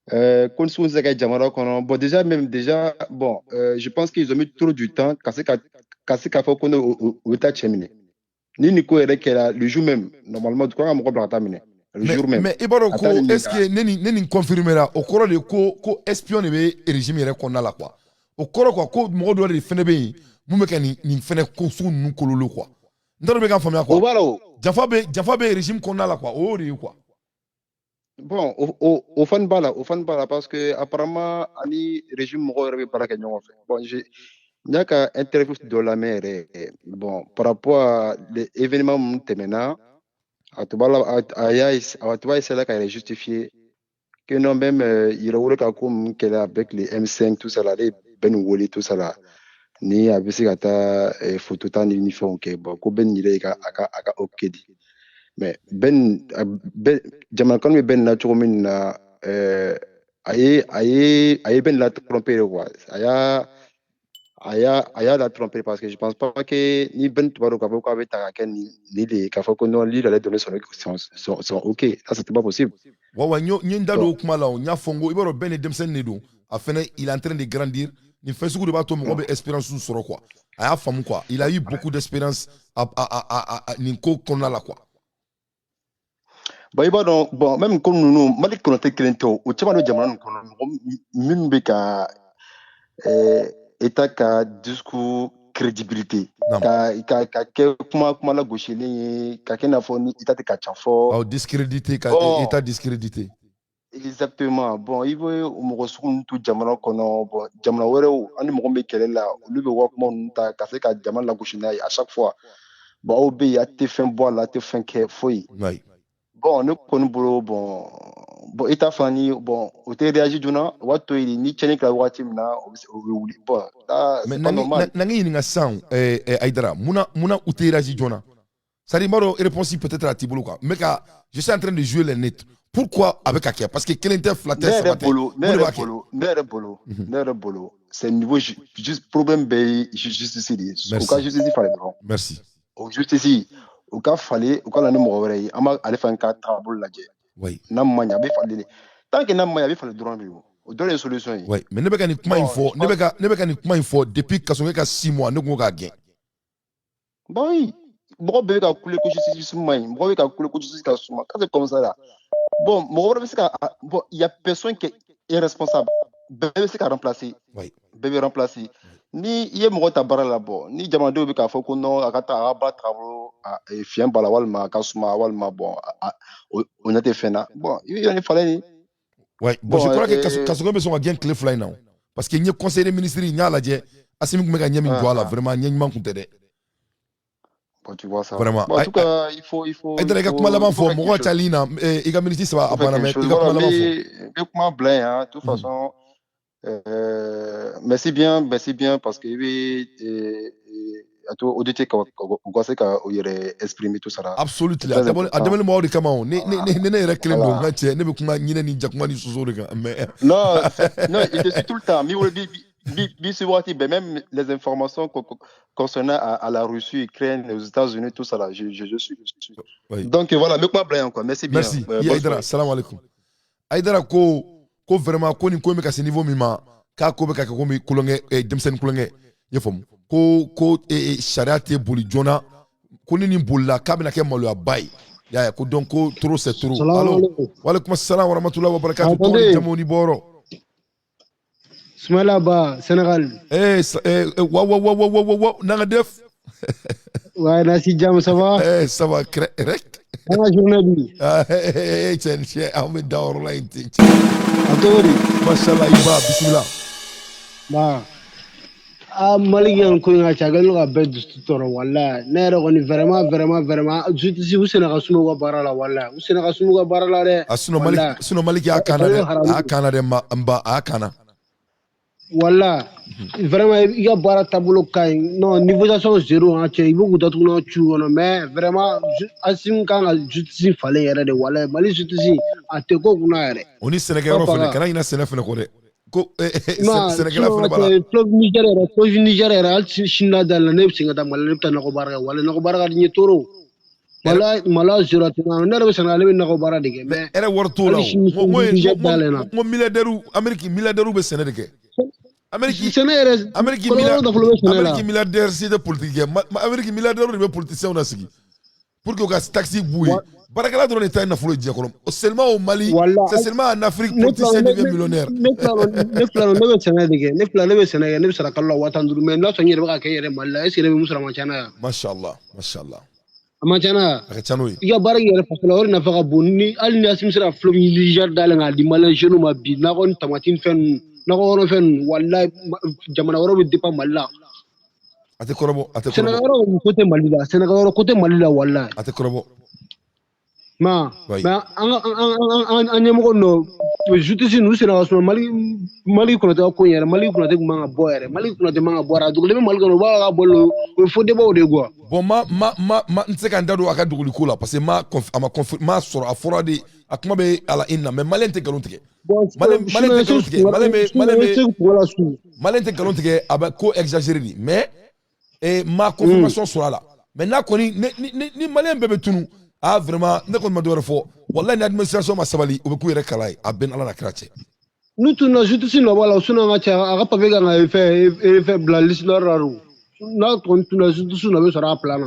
Ko sugu tɛ se ka kɛ jamana kɔnɔ. Bon, déjà même déjà, bon, je pense qu'ils ont mis trop du temps ka se ka fɔ ko ne o bɛ taa cɛ minɛ. Ni nin ko yɛrɛ kɛra le jour même, normalement, kan ka mɔgɔ bila ka taa minɛ le jour même. Mais i b'a dɔn ko est ce que ne nin confirmer la, o kɔrɔ de ko espion de bɛ régime yɛrɛ kɔnɔna la quoi. O kɔrɔ quoi, ko mɔgɔ dɔ de fɛnɛ bɛ yen mun bɛ ka nin fɛnɛ ko sugu ninnu kololo quoi. N t'a dɔn bɛ ka faamuya quoi. O b'a la o. Janfa bɛ régime kɔnɔna la quoi, o y'o de ye quoi. Bon, o fana b'a la, o fana b'a la, parce que apparemment ani régime mɔgɔw yɛrɛ bɛ baara kɛ ɲɔgɔn fɛ. Bon, je n y'a ka interview dɔ lamɛn yɛrɛ. Bon, par rapport à les événements minnu tɛmɛna, a tun b'a la, a tun b'a essayer ka yɛrɛ justifier que non, même Yɛrɛwolo ka ko ninnu kɛlɛ avec les M5, tout ça là, ale ye bɛɛ nin wele, tout ça là, ni a bɛ se ka taa photo ta ni fɛnw kɛ. Bon, ko bɛɛ nin yɛrɛ ye ka a ka ok di. Mais Ben bɛɛ jamana kanu bɛ bɛn na cogo min na, a ye Ben la tromper quoi. A y'a la tromper, parce que je pense pas que ni Ben tun b'a dɔn k'a fɔ k'a bɛ ta ka kɛ nin de ye, k'a fɔ ko non, lui, il allait donner son ok, ça, c'était pas possible. Wa n ye n da don o kuma la. O n y'a fɔ n ko i b'a dɔn bɛɛ ni denmisɛnnin de don, a fɛnɛ, il est en train de grandir. Nin fɛn sugu de b'a to mɔgɔ bɛ expérience sɔrɔ quoi. A y'a faamu quoi, il a eu beaucoup d'expérience a nin ko kɔnɔna la quoi. Bon, i b'a dɔn, bon, même ko ninnu, Mali kɔnɔ tɛ kelen tɛ o, o caman bɛ jamana nin kɔnɔ, mɔgɔ minnu bɛ ka État ka discours crédibilité ka kɛ kuma lagosilen ye, ka kɛ i n'a fɔ ni État tɛ ka ca fɔ. Awɔ, discrédité ka État discrédité. Exactement. Bon, i bɛ o mɔgɔ sugu ninnu to jamana kɔnɔ. Bon, jamana wɛrɛw, an ni mɔgɔ min bɛ kɛlɛ la, olu bɛ wa kuma ninnu ta ka se ka jamana lagosi n'a ye à chaque fois. Bon, aw bɛ yen, a tɛ fɛn bɔ a la, a tɛ fɛn kɛ foyi. Bon, ne kɔni bolo, bon, État fana ni, bon, o tɛ réagir joona, o b'a to yen, ni tiɲɛni kɛra wagati min na, o bɛ o bɛ wuli. Bon, là, mais c'est pas normal. Na ɲininka sisan, Aïdara, munna u tɛ réagir joona? C'est à dire, n b'a dɔn réponse peut-être a t'i bolo quoi, mais ka je suis en train de jouer les nets. Pourquoi a bɛ ka kɛ? Parce que kelen tɛ, fila tɛ, Ne saba yɛrɛ tɛ. bolo, ne Mun de b'a yɛrɛ kɛ? bolo, ne yɛrɛ bolo, ne yɛrɛ bolo, c'est niveau juste problème bɛɛ ye justice de ye. U ka Merci. justice falen dɔrɔn. Merci. O justice, u ka falen, u ka na ni mɔgɔ wɛrɛ ye, an b'a ale fana ka taabolo lajɛ. N'a ma ɲɛ, a bɛ falen de. Tant que n'a ma ɲɛ, a bɛ falen dɔrɔn de, o o dɔrɔn de ye solution ye. Oui, mais ne bɛ ka nin kuma in Bon, fɔ, je ne bɛ pense ka ne bɛ ka nin kuma in fɔ depuis Kassogué ka 6 mois, ne kun ko k'a gɛn. Bon, oui, mɔgɔ bɛɛ bɛ ka kule ko justice man ɲi, mɔgɔ bɛ ka kule ko justice ka suma. Quand c'est comme ça là, bon, mɔgɔ wɛrɛ bɛ se ka, bon, il y a personne qui est irresponsable, bɛɛ bɛ se ka remplacer. Bɛɛ bɛ remplacer. Ni i ye mɔgɔ ta baara la, bon, ni jamanadenw bɛ k'a fɔ ko non, a ka taa a ka baara tagabolo fiɲɛ b'a la, walima a ka suma, walima bon, o ɲɛ tɛ fɛn na, bon, i bɛ na ni falen ye. Ouais, bon, je Bon, crois que Kassogué bɛ sɔn ka gɛn tile 2 in na o. Parce que n ye conseil des ministres, n y'a lajɛ, Assimi tun bɛ ka ɲɛ min jɔ a la, vraiment ɲɛ ɲuman kun tɛ dɛ. Bon, tu vois ça. Vraiment. Bon, en tout cas, il faut, il faut, Aïdara, i ka kuma laban fɔ, mɔgɔ ka ca ligne na, i ka minute 3 a banna, mais i ka kuma laban fɔ. N bɛ kuma bila yan, de toute façon. Merci bien, merci bien, parce que i bɛ a to auditeur ka u ka se ka u yɛrɛ exprimer, tout ça là. Absolutely. A dabɔlen b'aw de kama o. Ne yɛrɛ kelen don, n ka cɛ, ne bɛ kuma ɲinɛ ni jakuma ni soso de kan, mais. Non, non, il te suit tout le temps. Mi bi bi bi si waati bɛɛ, même les informations concernant à la Russie, Ukraine, aux États-Unis, tout ça là, je suis, je suis. Oui. Donc voilà, n bɛ kuma bila yan quoi. Merci bien. Merci. Aïdara, salam alaikum. Aïdara ko vraiment ko nin ko in bɛ ka se niveau min ma, k'a ko bɛ ka kɛ komi kulonkɛ, denmisɛnnin kulonkɛ, i y'a faamu, ko sariya tɛ boli joona, ko ni nin bolila k'a bɛna kɛ maloyaba ye, i y'a ye, ko donc ko trop c'est trop. Allo, walekum salam wa rahmatullahi wa barakatuh. Tɔgɔ ni jamu ni bɔyɔrɔ? Ismaila Ba, Sénégal. Eh, wa wa wa wa wa wa, na nga def? Ouais, na si jàmm, ça va? Eh, ça va rek. An ka journée bi. Ah, eh, cɛ cɛ, an bɛ da yɔrɔ la yen ten. A cogo di? Mashallah, i ba, bisimila. Ba. Ah, Mali yan ko in ka ca, a kɛlen don ka bɛɛ dusu tɔɔrɔ walahi. Ne yɛrɛ kɔni, vraiment vraiment vraiment, justice, u senna ka suma u ka baara la walahi. U senna ka suma u ka baara la dɛ. Ah, sinon Mali, sinon Mali y'a kana dɛ, a y'a kana dɛ, n ba, a y'a kana. Wala vraiment, i ka baara taabolo ka ɲi. Non, négociation zéro, an cɛ, i b'u k'u datugu n'a cu kɔnɔ, mais vraiment Assimi kan ka justice falen yɛrɛ de walahi. Mali justice a tɛ ko kunna yɛrɛ. O ni sɛnɛkɛyɔrɔ fɛnɛ, kana ɲinɛ sɛnɛ fɛnɛ kɔ dɛ, ko sɛnɛkɛla fɛnɛ b'a la. Fleuve Niger yɛrɛ, fleuve Niger yɛrɛ, hali sini n'a dayɛlɛ, ne bɛ segin ka taa Mali, ne bɛ taa nakɔ baara kɛ walahi. Nakɔ baara ka di n ye trop. Walahi maloya zéro a tɛ ne yɛrɛ bɛ sɛnɛ ale bɛ nakɔ baara de kɛ mais yɛrɛ wari t'o la hali sini o n Niger dayɛlɛ na. ko milliardaire Amérique milliardaire bɛ sɛnɛ de kɛ Amérique sɛnɛ yɛrɛ Amérique kɔlɔlɔ nafolo bɛ sɛnɛ la. Amérique milliardaire si tɛ politique kɛ. Amérique milliardaire de bɛ politiciens lasigi pour que u ka taxe b'u ye. Baarakɛla dɔrɔn de ta ye nafolo ye diɲɛ kɔnɔ. Seulement au Mali, c'est seulement en Afrique politicien devient millionnaire. Ne filɛ ne bɛ sɛnɛ de kɛ, ne filɛ ne bɛ sɛnɛ kɛ, ne bɛ sara kalo la 15 000, mais n'a sɔrɔ n yɛrɛ bɛ ka kɛ n yɛrɛ Mali la, est ce que ne bɛ mun sɔrɔ? A man ca n'a ye? Mashallah, mashallah. A man ca n'a ye? A ka ca n'o ye. I ka baara k'i yɛrɛ faso la, o de nafa ka bon. Ni hali ni Assimi sera fleuve Niger dayɛlɛ k'a di malien jeunes ma bi, nakɔ ni tamati ni fɛn ninnu, nakɔ kɔnɔ fɛn ninnu, walahi jamana wɛrɛw bɛ dépend Mali la. A tɛ kɔrɔbɔ, a tɛ kɔrɔbɔ. Sɛnɛkɛyɔrɔ ko tɛ Mali la, sɛnɛkɛyɔrɔ ko tɛ Mali la, walahi. A tɛ kɔrɔbɔ. Ma mais an an ɲɛmɔgɔ nɔ justice ninnu senna ka suma. Mali Konate ka ko in yɛrɛ, Mali Konate tun man ka bɔ yɛrɛ, Mali Konate man ka bɔ a dogolen bɛ Mali kɔnɔ, u b'a ka bɔ o ye faux débat de quoi. Bon, ma ma ma ma n tɛ se ka n da don a ka dogoli ko la parce que ma a ma ma sɔrɔ, a fɔra de, a kuma bɛ a la in na, mais malien tɛ nkalon tigɛ. Malien tɛ nkalon tigɛ, malien tɛ nkalon tigɛ, a bɛ ko exagérer de, mais ma confirmation sɔrɔ a la. Mais n'a kɔni ni malien bɛɛ bɛ tunu, ah vraiment, ne kɔni ma dɔ wɛrɛ fɔ, wallahi ni administration ma sabali, u bɛ k'u yɛrɛ kala ye, a bɛɛ ni Ala na kira cɛ. N'u tununa, justice nɔ b'a la, sinon an ka cɛ a ka papier kan ka fɛn bila liste noire la, n'a kɔni tununa, justice nɔ bɛ sɔrɔ a plan na.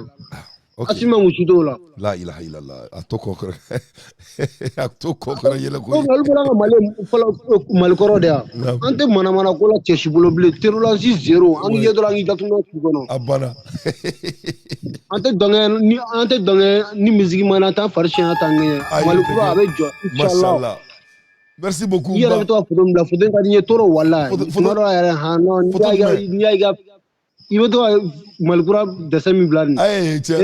Assimi ma musu t'o la. La ilaha illallah, a to kɔ kɔrɔ, a to kɔ kɔrɔ yɛlɛ ko. Olu bɔra ka Mali fɔlɔ, Mali kɔrɔ de yan. An tɛ manamana ko la cɛ si bolo bilen, terroriste zéro, an k'i ye dɔrɔn an k'i datugu su kɔnɔ. A banna. An tɛ dɔnkɛ ni an tɛ dɔnkɛ ni musique ma na t'an fari siɲɛ t'an ŋɛɲɛ. Mali kura a bɛ jɔ inchallah. Merci beaucoup. I yɛrɛ bɛ to ka photo min bila, photo in ka di n ye trop walahi. Tuma dɔw la yɛrɛ han non, n'i y'a ka i bɛ to ka Malikura dɛsɛ min bila nin. Ayi cɛ,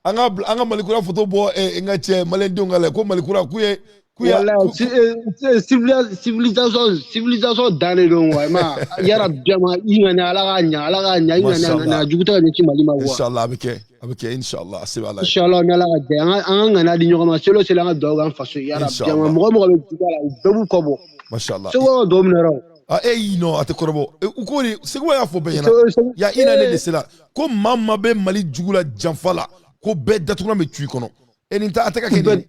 an ka Malikura photo bɔ, n ka cɛ maliyɛndenw ka lajɛ ko Malikura k'u ye. Walahi civilisation dan de don wa, i ma yara jama i ŋaniya Ala k'a ɲa, Ala k'a ɲa, i ŋaniya jugu tɛ ka ɲɛsin Mali ma quoi. Inshallah a bɛ kɛ, a bɛ kɛ inshallah, a se bɛ Ala ye. Inshallah ni Ala ka jɛ, an ka ŋaniya di ɲɔgɔn ma, seli o seli an ka dugawu k'an faso ye yara jama, mɔgɔ mɔgɔ bɛ juguya la u bɛɛ b'u kɔ bɔ. Mashallah. Segu ka dugawu minɛ dɛ. Ah eh non, a tɛ kɔrɔbɔ. U ko de, Segu y'a fɔ bɛɛ ɲɛna. Ya une année de cela ko maa maa bɛ Mali jugu la janfa la, ko bɛɛ datugulan bɛ cu i kɔnɔ. E nin ta a tɛ ka kɛ nin ye.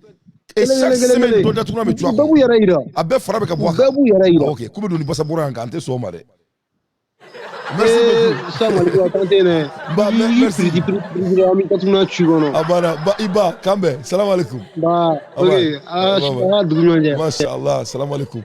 Et chaque semaine dɔ datugulan bɛ cu a kɔnɔ. Bɛɛ b'u yɛrɛ yira. A bɛɛ fara bɛ ka bɔ a kan. Bɛɛ b'u yɛrɛ yira. Ok, k'u bɛ don ni basa bɔra yan kan, an tɛ sɔn o ma dɛ. Merci beaucoup. Sa Mali kura kan tɛ yen dɛ. Ba merci. Piriti piriti an bɛ datugulan cu i kɔnɔ. A banna, ba i ba k'an bɛn. Salam alaikum. Ba ok, ala ka dugu ɲuman jɛ. Masha Allah, salam alaikum.